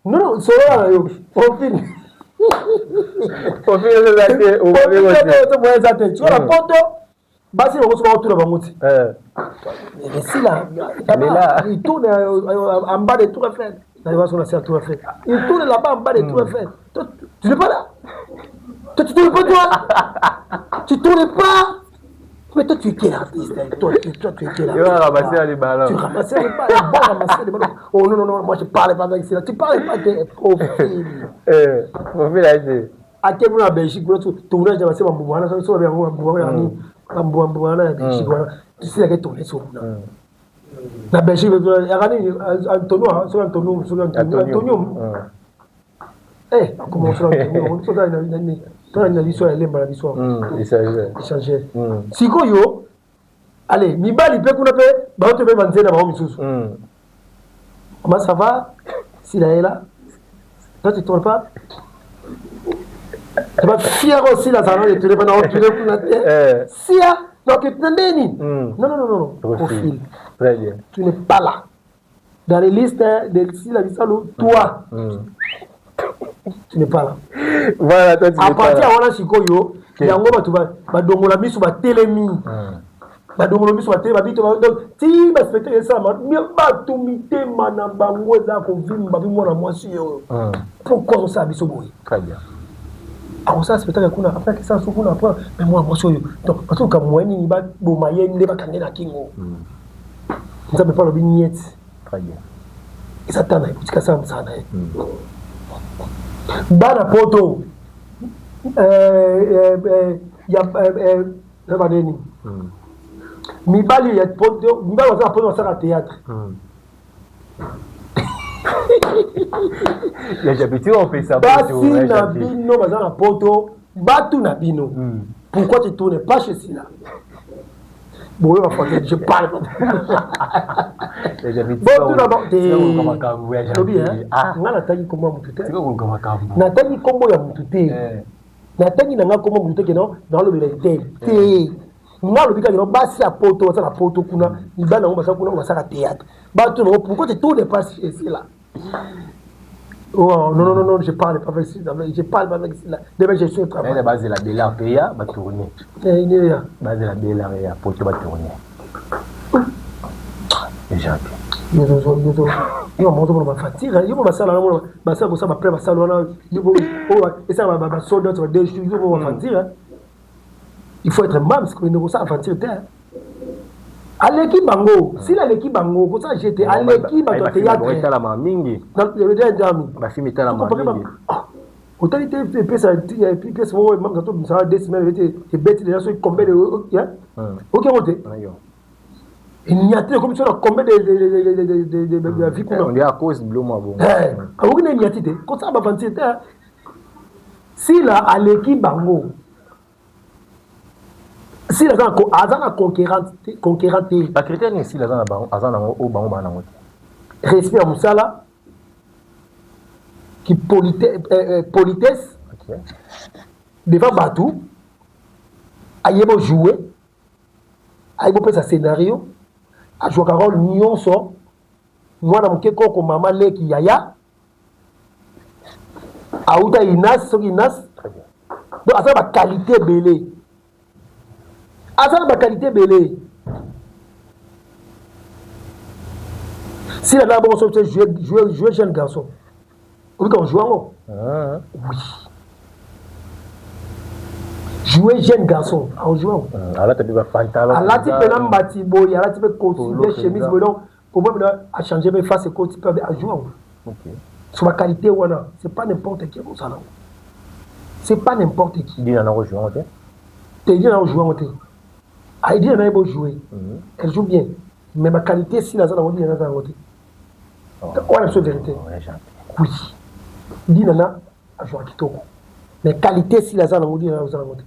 A: non, non, solola na yo profil.
B: Profil eza te.
A: Eza te. Sikoyo na poto, basi bango so bakotuna bango ti esila, il tourne en bas de Tour Eiffel. Na so na se ya Tour Eiffel, il tourne là-bas en bas de Tour Eiffel. Toi, tu n'es pas là. Toi, tu tournes pas, toi. Tu tournes pas. Mais toi, tu es quel artiste, hein? Toi, toi, tu es quel artiste?
B: Ramasser les ballons.
A: Tu ramasses les ballons, bon, ramasser les ballons. Oh non, non, non, moi je parle pas avec cela. Tu parles pas de profil.
B: Profil a été.
A: Ake kuna na Belgique, kuna tournage na base bambubu wana, so babengo bambubu wana nini, bambubu wana ya Belgique wana, tisilaki tourne so kuna na Belgique yaka nini, Antonio, soki Antonio, soki Antonio, eh, comment, soki Antonio, soki nani, tona na biso ya lemba na biso échanger. Sikoyo allez, mibali mpe kuna mpe baoto mpe banzela bango misusu. Comment ça va? S'il est là, toi tu tournes pas. Tu vas fier aussi là, ça va tourner pas dans tourner kuna te. Sia, donc ndeni. Non, non, non, non, profil.
B: Très bien.
A: Tu n'es pas là dans les listes de Sila Bisalu, toi, tu n'es pas là.
B: Voilà, toi tu
A: À partir ya wana sikoyo, yango bato badongola miso, batelemi, badongola miso, batelemi, babito. Donc ti baspectacle esalama, bato mitema na bango eza kovimba. Bi mwana mwasi oyo, pourquoi osala biso boye?
B: Très bien.
A: Akosala spectacle kuna, après akesala so kuna, après. Mais mwana mwasi oyo, donc batoka moyen nini baboma ye nde bakange na kingo? Nzambe mpe alobi niet.
B: Très bien.
A: Eza ta na ye, kotika asala mosala na ye. Bana poto ya baneni, mibali ya poto, mibali baza na poto, basalaka théâtre.
B: Ya Japi, ti opesa.
A: Basi na bino baza na poto, batu na bino, pourquoi tu tournes pas chez Sila? Boyo bafote, je parle. Lobi nga natangi nkombo ya motu te, natangi nkombo ya motu te, natangi na nga nkombo ya motu te keno nalobela te te. Nga alobi kaka basi ya poto baza na poto kuna, mibali yango baza kuna, basaka théâtre, bato nango, pourquoi tu tournes pas chez Sila? Oh, non, non, non, non, je parle pas avec Sila, je parle pas avec Sila. Demain, je suis au travail.
B: Bazela Bela peya batourne. Bazela Bela ya poto batourne. Japi.
A: Yo moto mona bafatigue, yo mo basala wana, basala kosala baprès, basala wana oyo esala basoldat ba 2 jours, yo mo bafatigue. Il faut être mams kokende kosala aventure te. Aleki bango, Sila aleki bango kosala jeu te, aleki bato ya théâtre.
B: Etalama mingi. Bafilm etalama mingi.
A: Otali te epesa pièce moko mamsa to misala 2 semaines ete ebeti déjà soki combien de okengo te, eniati ekomi so na combien de vie kuna.
B: On dit à cause biloko mwa bongo.
A: Akoki na eniati te kosala baventure te. Sila aleki bango. Sila aza na concurrent te.
B: Bacritère nini Sila aza nango oyo bango baa nango
A: te? Respect ya mosala, ki politesse devant bato, ayebi ojouer, ayebi opesa scénario, azwaka rôle nyonso, mwana moke, koko, mama leki, yaya, auta inas, soki inas. Donc aza na baqualité ebele, aza na baqualité ebele. Sila na bongo soki jouer jeune garçon, obika ojoue yango. Oui, jouer jeune garçon, aojoue yango.
B: Alati mpe bapantalon.
A: Alati mpe na mbati boye, alati mpe costume, chemise boye, donc omoi mpena achange mpe face, ekoti mpe, ajoue yango. So baqualité wana, c'est pas n'importe qui akosala yango. C'est pas n'importe qui.
B: Dina na rejouer yango te.
A: Te, Dina na rejouer yango te. Ah, Dina na ye bo jouer. Elle joue bien. Mais ma qualité Sila aza nango, Dina aza nango te. Wana biso vérité. Oui. Dina na ajouaka kitoko. Mais qualité Sila aza nango, Dina aza nango te.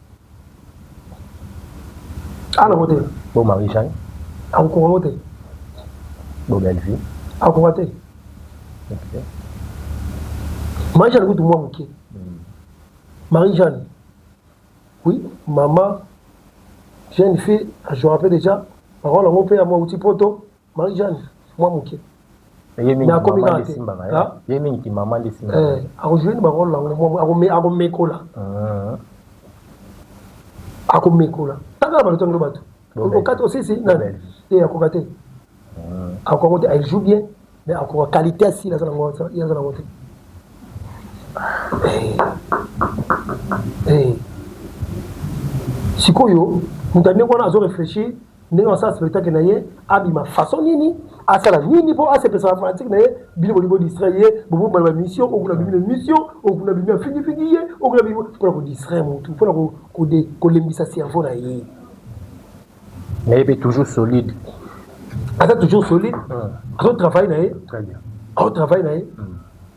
A: Ah, nango te.
B: Bo Marie-Jeanne.
A: Akokoka yango te.
B: Bo Bellevue.
A: Akokoka te.
B: Okay.
A: Marie-Jeanne kutu mwa moke. Marie-Jeanne. Oui, maman, jeune fille, je rappelle déjà, parole yango mpe ya mwa uti poto, Marie-Jeanne, mwa moke.
B: Ye mingi
A: Mais akomi
B: mama
A: kaka
B: nde
A: te.
B: esimbaka,
A: Ah?
B: ye mingi ki mama nde esimbaka.
A: Eh, akojoue ni barole yango akomekola. Akomekola. Tanga bato tango bato. Okati osisi nani? Te akoka te. Akoka te, elle joue bien, mais akoka qualité asila aza nango ye aza nango te. Eh. Eh. Sikoyo moto ya ndenge wana azo réfléchir ndenge asala spectacle na ye, abima façon nini, asala nini mpo asepesa bafanatique na ye. Bino bolingi bodistraire ye, bobomana bamission, okuna bimi na mission, okuna bimi afingifingi ye, okuna bimi mpona kodistraire motu, mpona kolembisa cerveau na ye.
B: Mais ye mpe toujours solide.
A: Aza toujours solide, azotravaille na ye.
B: Très bien.
A: Azotravaille na ye.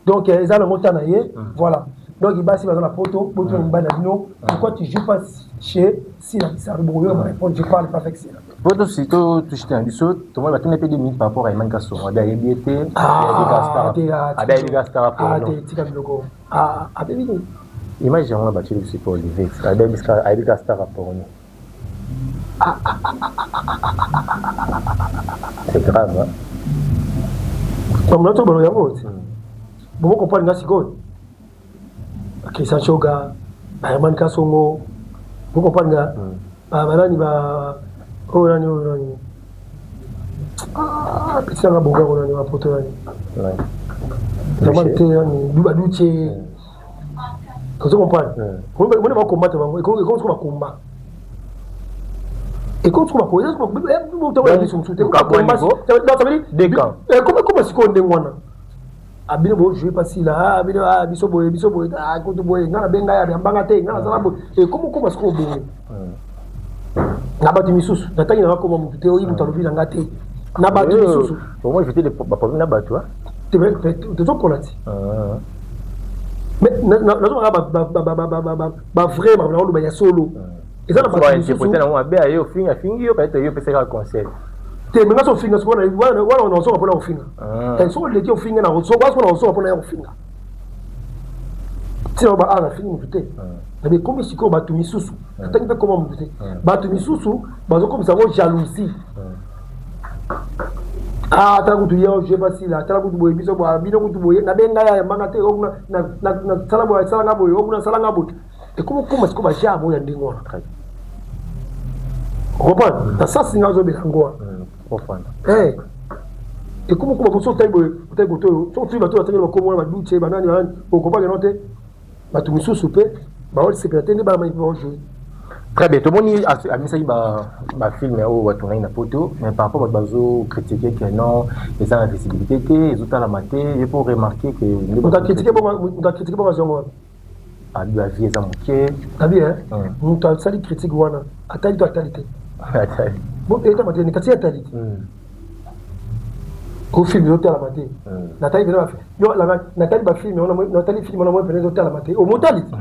A: Donc eza nango ta na ye, voilà. Donc basi baza na poto, botuna mibali na bino: pourquoi tu joues pas chez Sila Bisalu? Bokoyoka ma réponse: je parle pas avec Sila.
B: Po toshite na biso, tomoni batuni mpe 2 minutes par rapport à Emani Kasongo, abe ayebi ye te.
A: Ah, te, ah,
B: abe ayebi ka star
A: ah,
B: porno.
A: Te, tika biloko. Ah, abebi nini?
B: Image yango na batieli biso mpe Olivier abe ayebi ka star porno. C'est grave, hein?
A: Bamona to balo yango te, bomo comprendre nga sikoyo. Christian Choga, Herman Kasongo, bo comprendre nga, banani, ba oyo nani, oyo nani, ah, petit nanga bogango nani, bapoto nani, Herman te, nani, Duba Duche, ozo comprendre? Mone bakombate bango, ekomi siko bakomba, ekomi siko bakomba biso mosusu te. Ekoma sikoyo ndenge wana. Abino bojoue pasila, abino biso boye, biso boye, kutu boye, nga nabenga ya yambanga te, nga nazala boye. Ekoma okoma sikoyo bongo na bato misusu. Natangi nanga koma motu te, oyi moto alobi na nga te, na bato misusu.
B: Au éviter les baproblème na bato.
A: Tozokola ti, mais nazomaka bavrai makambo naoloba ya solo, eza na bato misusu.
B: Nango mabe aye ofingi, afingi yo, peut-être yo opesaka conseil.
A: Te, me nga so ofinga sikoyo wana, nazonga mpona kofinga. Soki oleki ofinga, soko nazonga mpona ya kofinga ntina ba a nafingi motu te. Nabe ekomi sikoyo bato misusu, natangi mpe koma motu te, bato misusu bazokomisa yango jalousie. Ah, tala kutu ye oje basila, tala kutu boye, biso boye, bino kutu boye, nabenga ya yambanga te, okuna nasala boye, asalanga boye, okuna asalanga boye. Ekomi okoma sikoyo bagenre oyo ya ndenge wana, comprendre na sasi nga azobela yango wana. Ekomi okoma mosu, otali boye, otali koto oyo, soki otuli bato batangeli bakomo wana, baduce, banani banani, okomprendre no te. Bato misusu mpe baosepela te nde bana mai mpe baojoue.
B: Très bien, tomoni amisaki bafilm oyo batongai na poto, mais par rapport bato bazocritique que non, eza na visibilité te, ezotalama te. Ye mpo remarquer que
A: moto acritique bongo azongo wana.
B: Abi bavie eza moke.
A: Abi moto asali critique wana, atali to atali te?
B: Atali.
A: Etama te, kasi atali te. O film ezotalama te, natali pena natali bafilm wana, natali film wana moi pena ezotalama te, omotali te.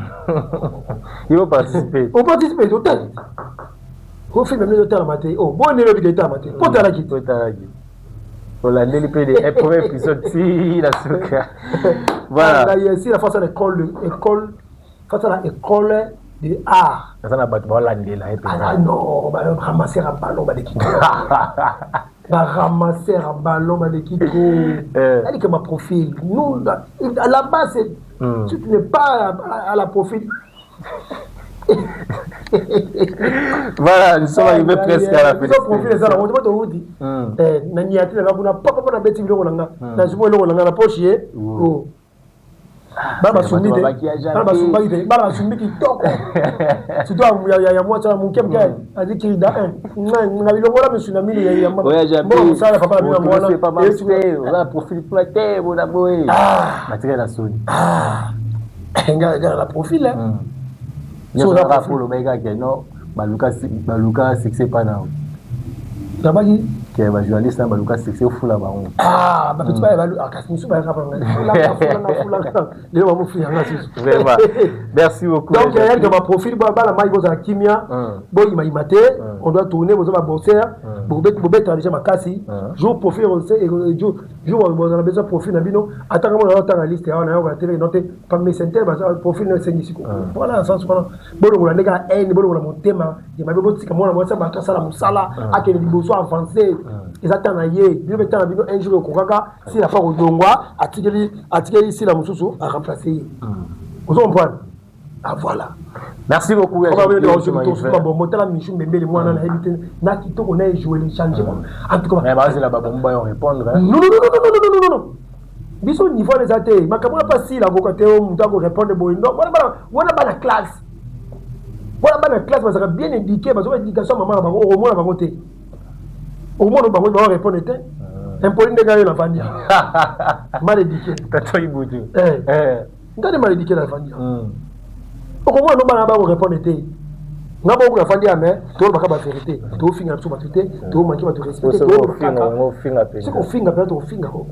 B: Yo participe.
A: Oparticipe te, otali te. O film wana ezotalama te, o boye ndenge obika etalama te, po otalaki te.
B: Otalaki, olandeli mpe le premier épisode ti na suka, voilà.
A: Si la face à l'école, école face à la école de art.
B: Aza na bato baolandela ye.
A: Mpenza non, baramasser ya ballon baleki, baramasser ya ballon baleki trop. Alika ma profil, nous là-bas c'est si tu n'es pas à la profil.
B: Voilà, nous sommes arrivés presque à la fin.
A: Profil eza nango te, touti na niati nanga kuna papa nabeti biloko na nga, nazwi mo eloko na nga na poche ye. Bana basumbi te, bana basumbaki te, bana basumbi kitoko, surtout ya mwasi wana moke moke azi kirida na bilongola misu na mino ya mboka mosala papa na bino yango
B: wana. Oza profil kuna te, bona boye batikali na soni.
A: Nga na profil.
B: Nyonso kaka mpo olobaki kaka ke non, baluka baluka succès epa na
A: nabaki
B: ke ba journaliste na baluka succès, ofula bango.
A: Ah, bapeti baya balu, ah, kasi mosusu bayaka pa ngai, fulanga fulanga fulanga, lelo bamofula nga susu.
B: Vraiment, merci beaucoup.
A: Donc yalika baprofil, bana mai, bozala kimia, boyimayima te. On doit tourner, boza babosser, bobetaka déjà makasi. Jour profil, jour bozala besoin profil na bino, atanga mona otanga liste awa nayoka te, no te, pamesente baza profil no esengi siko. Voilà, na sens wana, bolongola ndenge ya haine, bolongola motema ya mabe, botika mwana mwasi bato asala mosala, akende liboso, avance. Eza ntan na ye, bino mpe ntan na bino. Un jour ekokaka, sila fa kolongwa, atikeli sila mosusu aremplace ye. Ozo comprendre? Ah, voilà.
B: Merci beaucoup.
A: Babombo, tala Michu Mbembele, mwana nayebi te na kitoko na ejouele change en tout cas.
B: Mais bazela babombo bayo répondre.
A: Non, non, non, non, non, non, non, non, biso niveau wana eza te. Makambo wana mpasila akoka te. Moto akorépondre boye, non, wana bana classe, wana bana classe bazalaka bien éduqué, bazwa éducation mama na bango. Okomona bango te, okomona bango baorépondre te. Impoli ndenge ayo navandi, mal éduqué.
B: Tata Ibutu.
A: Ngani mal éduqué navandi, okomona no bana bakorépondre te. Nga moko nafandi ya, mais tolobaka bavérité, tofinga biso bato te, tomanke bato respect. Soki ofinga mpenza, tokofinga ko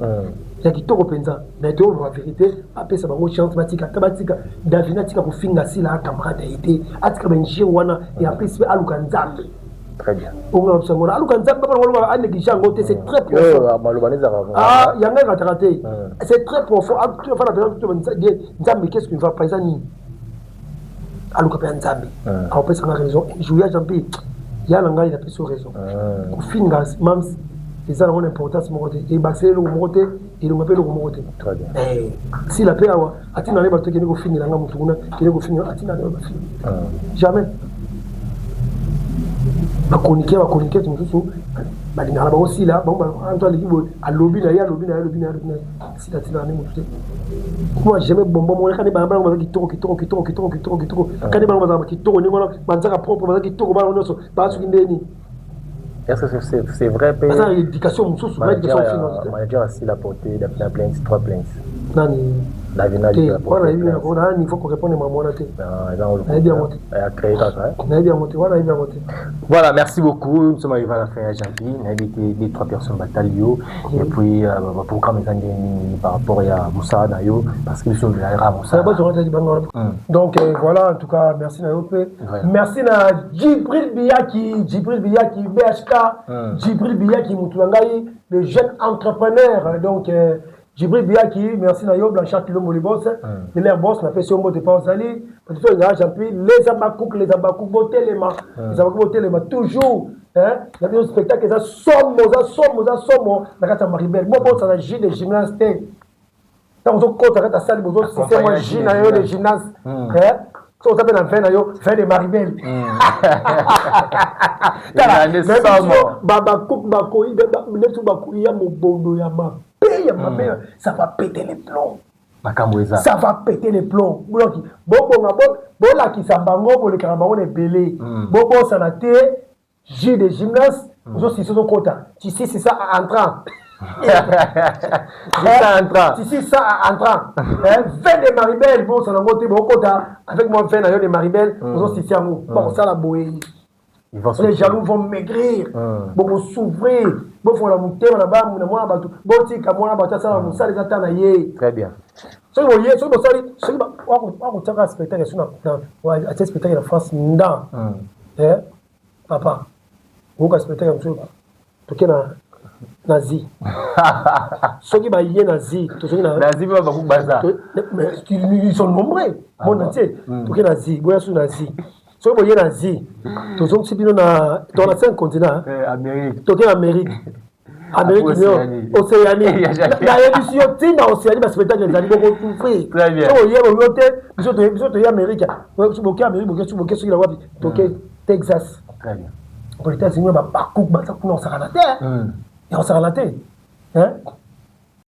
A: ya kitoko mpenza, mais toloba vérité. Apesa bango chance, batika ata batika Davina, atika kofinga Sila, acamarade ya ye te, atika bainjure wana. Et en plus mpe aluka Nzambe.
B: Très bien.
A: Onga biso yango, aluka Nzambe, bana anéglige yango te, c'est très profond.
B: Maloba nezaka.
A: Ah, yango ekataka te, c'est très profond. Afana mpenza Nzambe, qu'est-ce qui ne va pas, eza nini? Aluka mpe ya Nzambe, akopesanga raison. Jouya Jampi ya na ngai, napesi yo raison. Kofinga mams eza nango na importance moko te, ebakiseli eloko moko te, elonga mpe eloko moko te. Sila mpe awa atina ne bato kende kofingela nga motu kuna, kende kofingela, atina ne bafinga jamais. Bakonike, bakonike mosusu balingaka na bango Sila, bango anto aleki boye, alobi na ye, alobi na ye, alobi na ye, alobi na ye. Sila atinaka nde motu te. Moi jamais bonbon moko kani bana bango baza kitoko, kitoko, kitoko, kitoko, kitoko, kitoko. Kani bango bazala kitoko ndenge wana, banzaka propre, baza kitoko, bana nyonso baasuki ndeni.
B: Est-ce que c'est vrai?
A: Baza na éducation mosusu.
B: Manager asila porté la plainte, trois plaintes.
A: Nani?
B: Davina.
A: Te, wana yebi na niveau korépondre mama wana te, nayebi yango te.
B: Créé kaka.
A: Nayebi yango te, wana nayebi yango te.
B: Voilà, merci beaucoup. Nous sommes arrivés à la fin ya janvier. Nayebi te, deux trois personnes batali yo et puis baprogramme eza ndenge nini par rapport ya mosala na yo? Parce que biso ezalaka mosala.
A: Donc voilà, en tout cas merci na yo mpe merci na Djibril Biyaki, Djibril Biyaki BHK, Djibril Biyaki motu na ngai, le jeune entrepreneur. Donc Djibril Biyaki, merci na yo. Blanchard Kilombo Libos, le maire boss, napesi yo mbote pa ozali. Bato to ezala Jampi, les abakouk, les abakouk botelema, les abakouk botelema toujours na biso. Spectacle eza somo, eza somo, eza somo na kati ya Maribel. Bo bosana jus de gymnase te. Ntango ozokota kati ya sali, bozosise mwa jus na yo de gymnase. So oza mpe na vin na yo, vin de Maribel. Tala babakouk bakoyi neti bakoyi ya mobondo ya mabe, ya mabe, ça va péter les plombs.
B: Makambo eza.
A: Ça va péter les plombs. Donc bobonga, bolakisa bango, bolekaka bango na ebele. Bobosana te jus de gymnase, ozosisi, ozokota, tisisi ça entrant.
B: Entrant.
A: Tisisi ça entrant, vin de Maribel, bosana yango te. Bokota avec moi, vin na yo de Maribel, ozosisi yango, bakosala boye. Les jaloux vont maigrir, bokosouffrir. Bofongola motema na bamu na mwana bato, botika mwana bato asala mosala, eza ta na ye.
B: Très bien.
A: Soki boye, soki bosali, soki wakotiaka spectacle, so atie spectacle na France nda papa oyoka spectacle mosusu, toke na nazi. Soki baye nazi, tozongi
B: na nazi mpe bakuku baza.
A: Ils sont nombreux, monde entier. Toke nazi, boya su nazi. Soki boye nazi, tozongisi bino na to na cinq continent.
B: Amérique.
A: Toke na Amérique, Amérique
B: Océanie.
A: Océanie, nayebisi yo, ntina Océanie baspectacle ezali, bokosouffrir. So oye oyo te, biso toye Amérique, boke Amérique, boke soki na wapi, toke Texas.
B: Très bien.
A: Ko États-Unis, babakuku baza kuna, osakana te, ya kosakana te.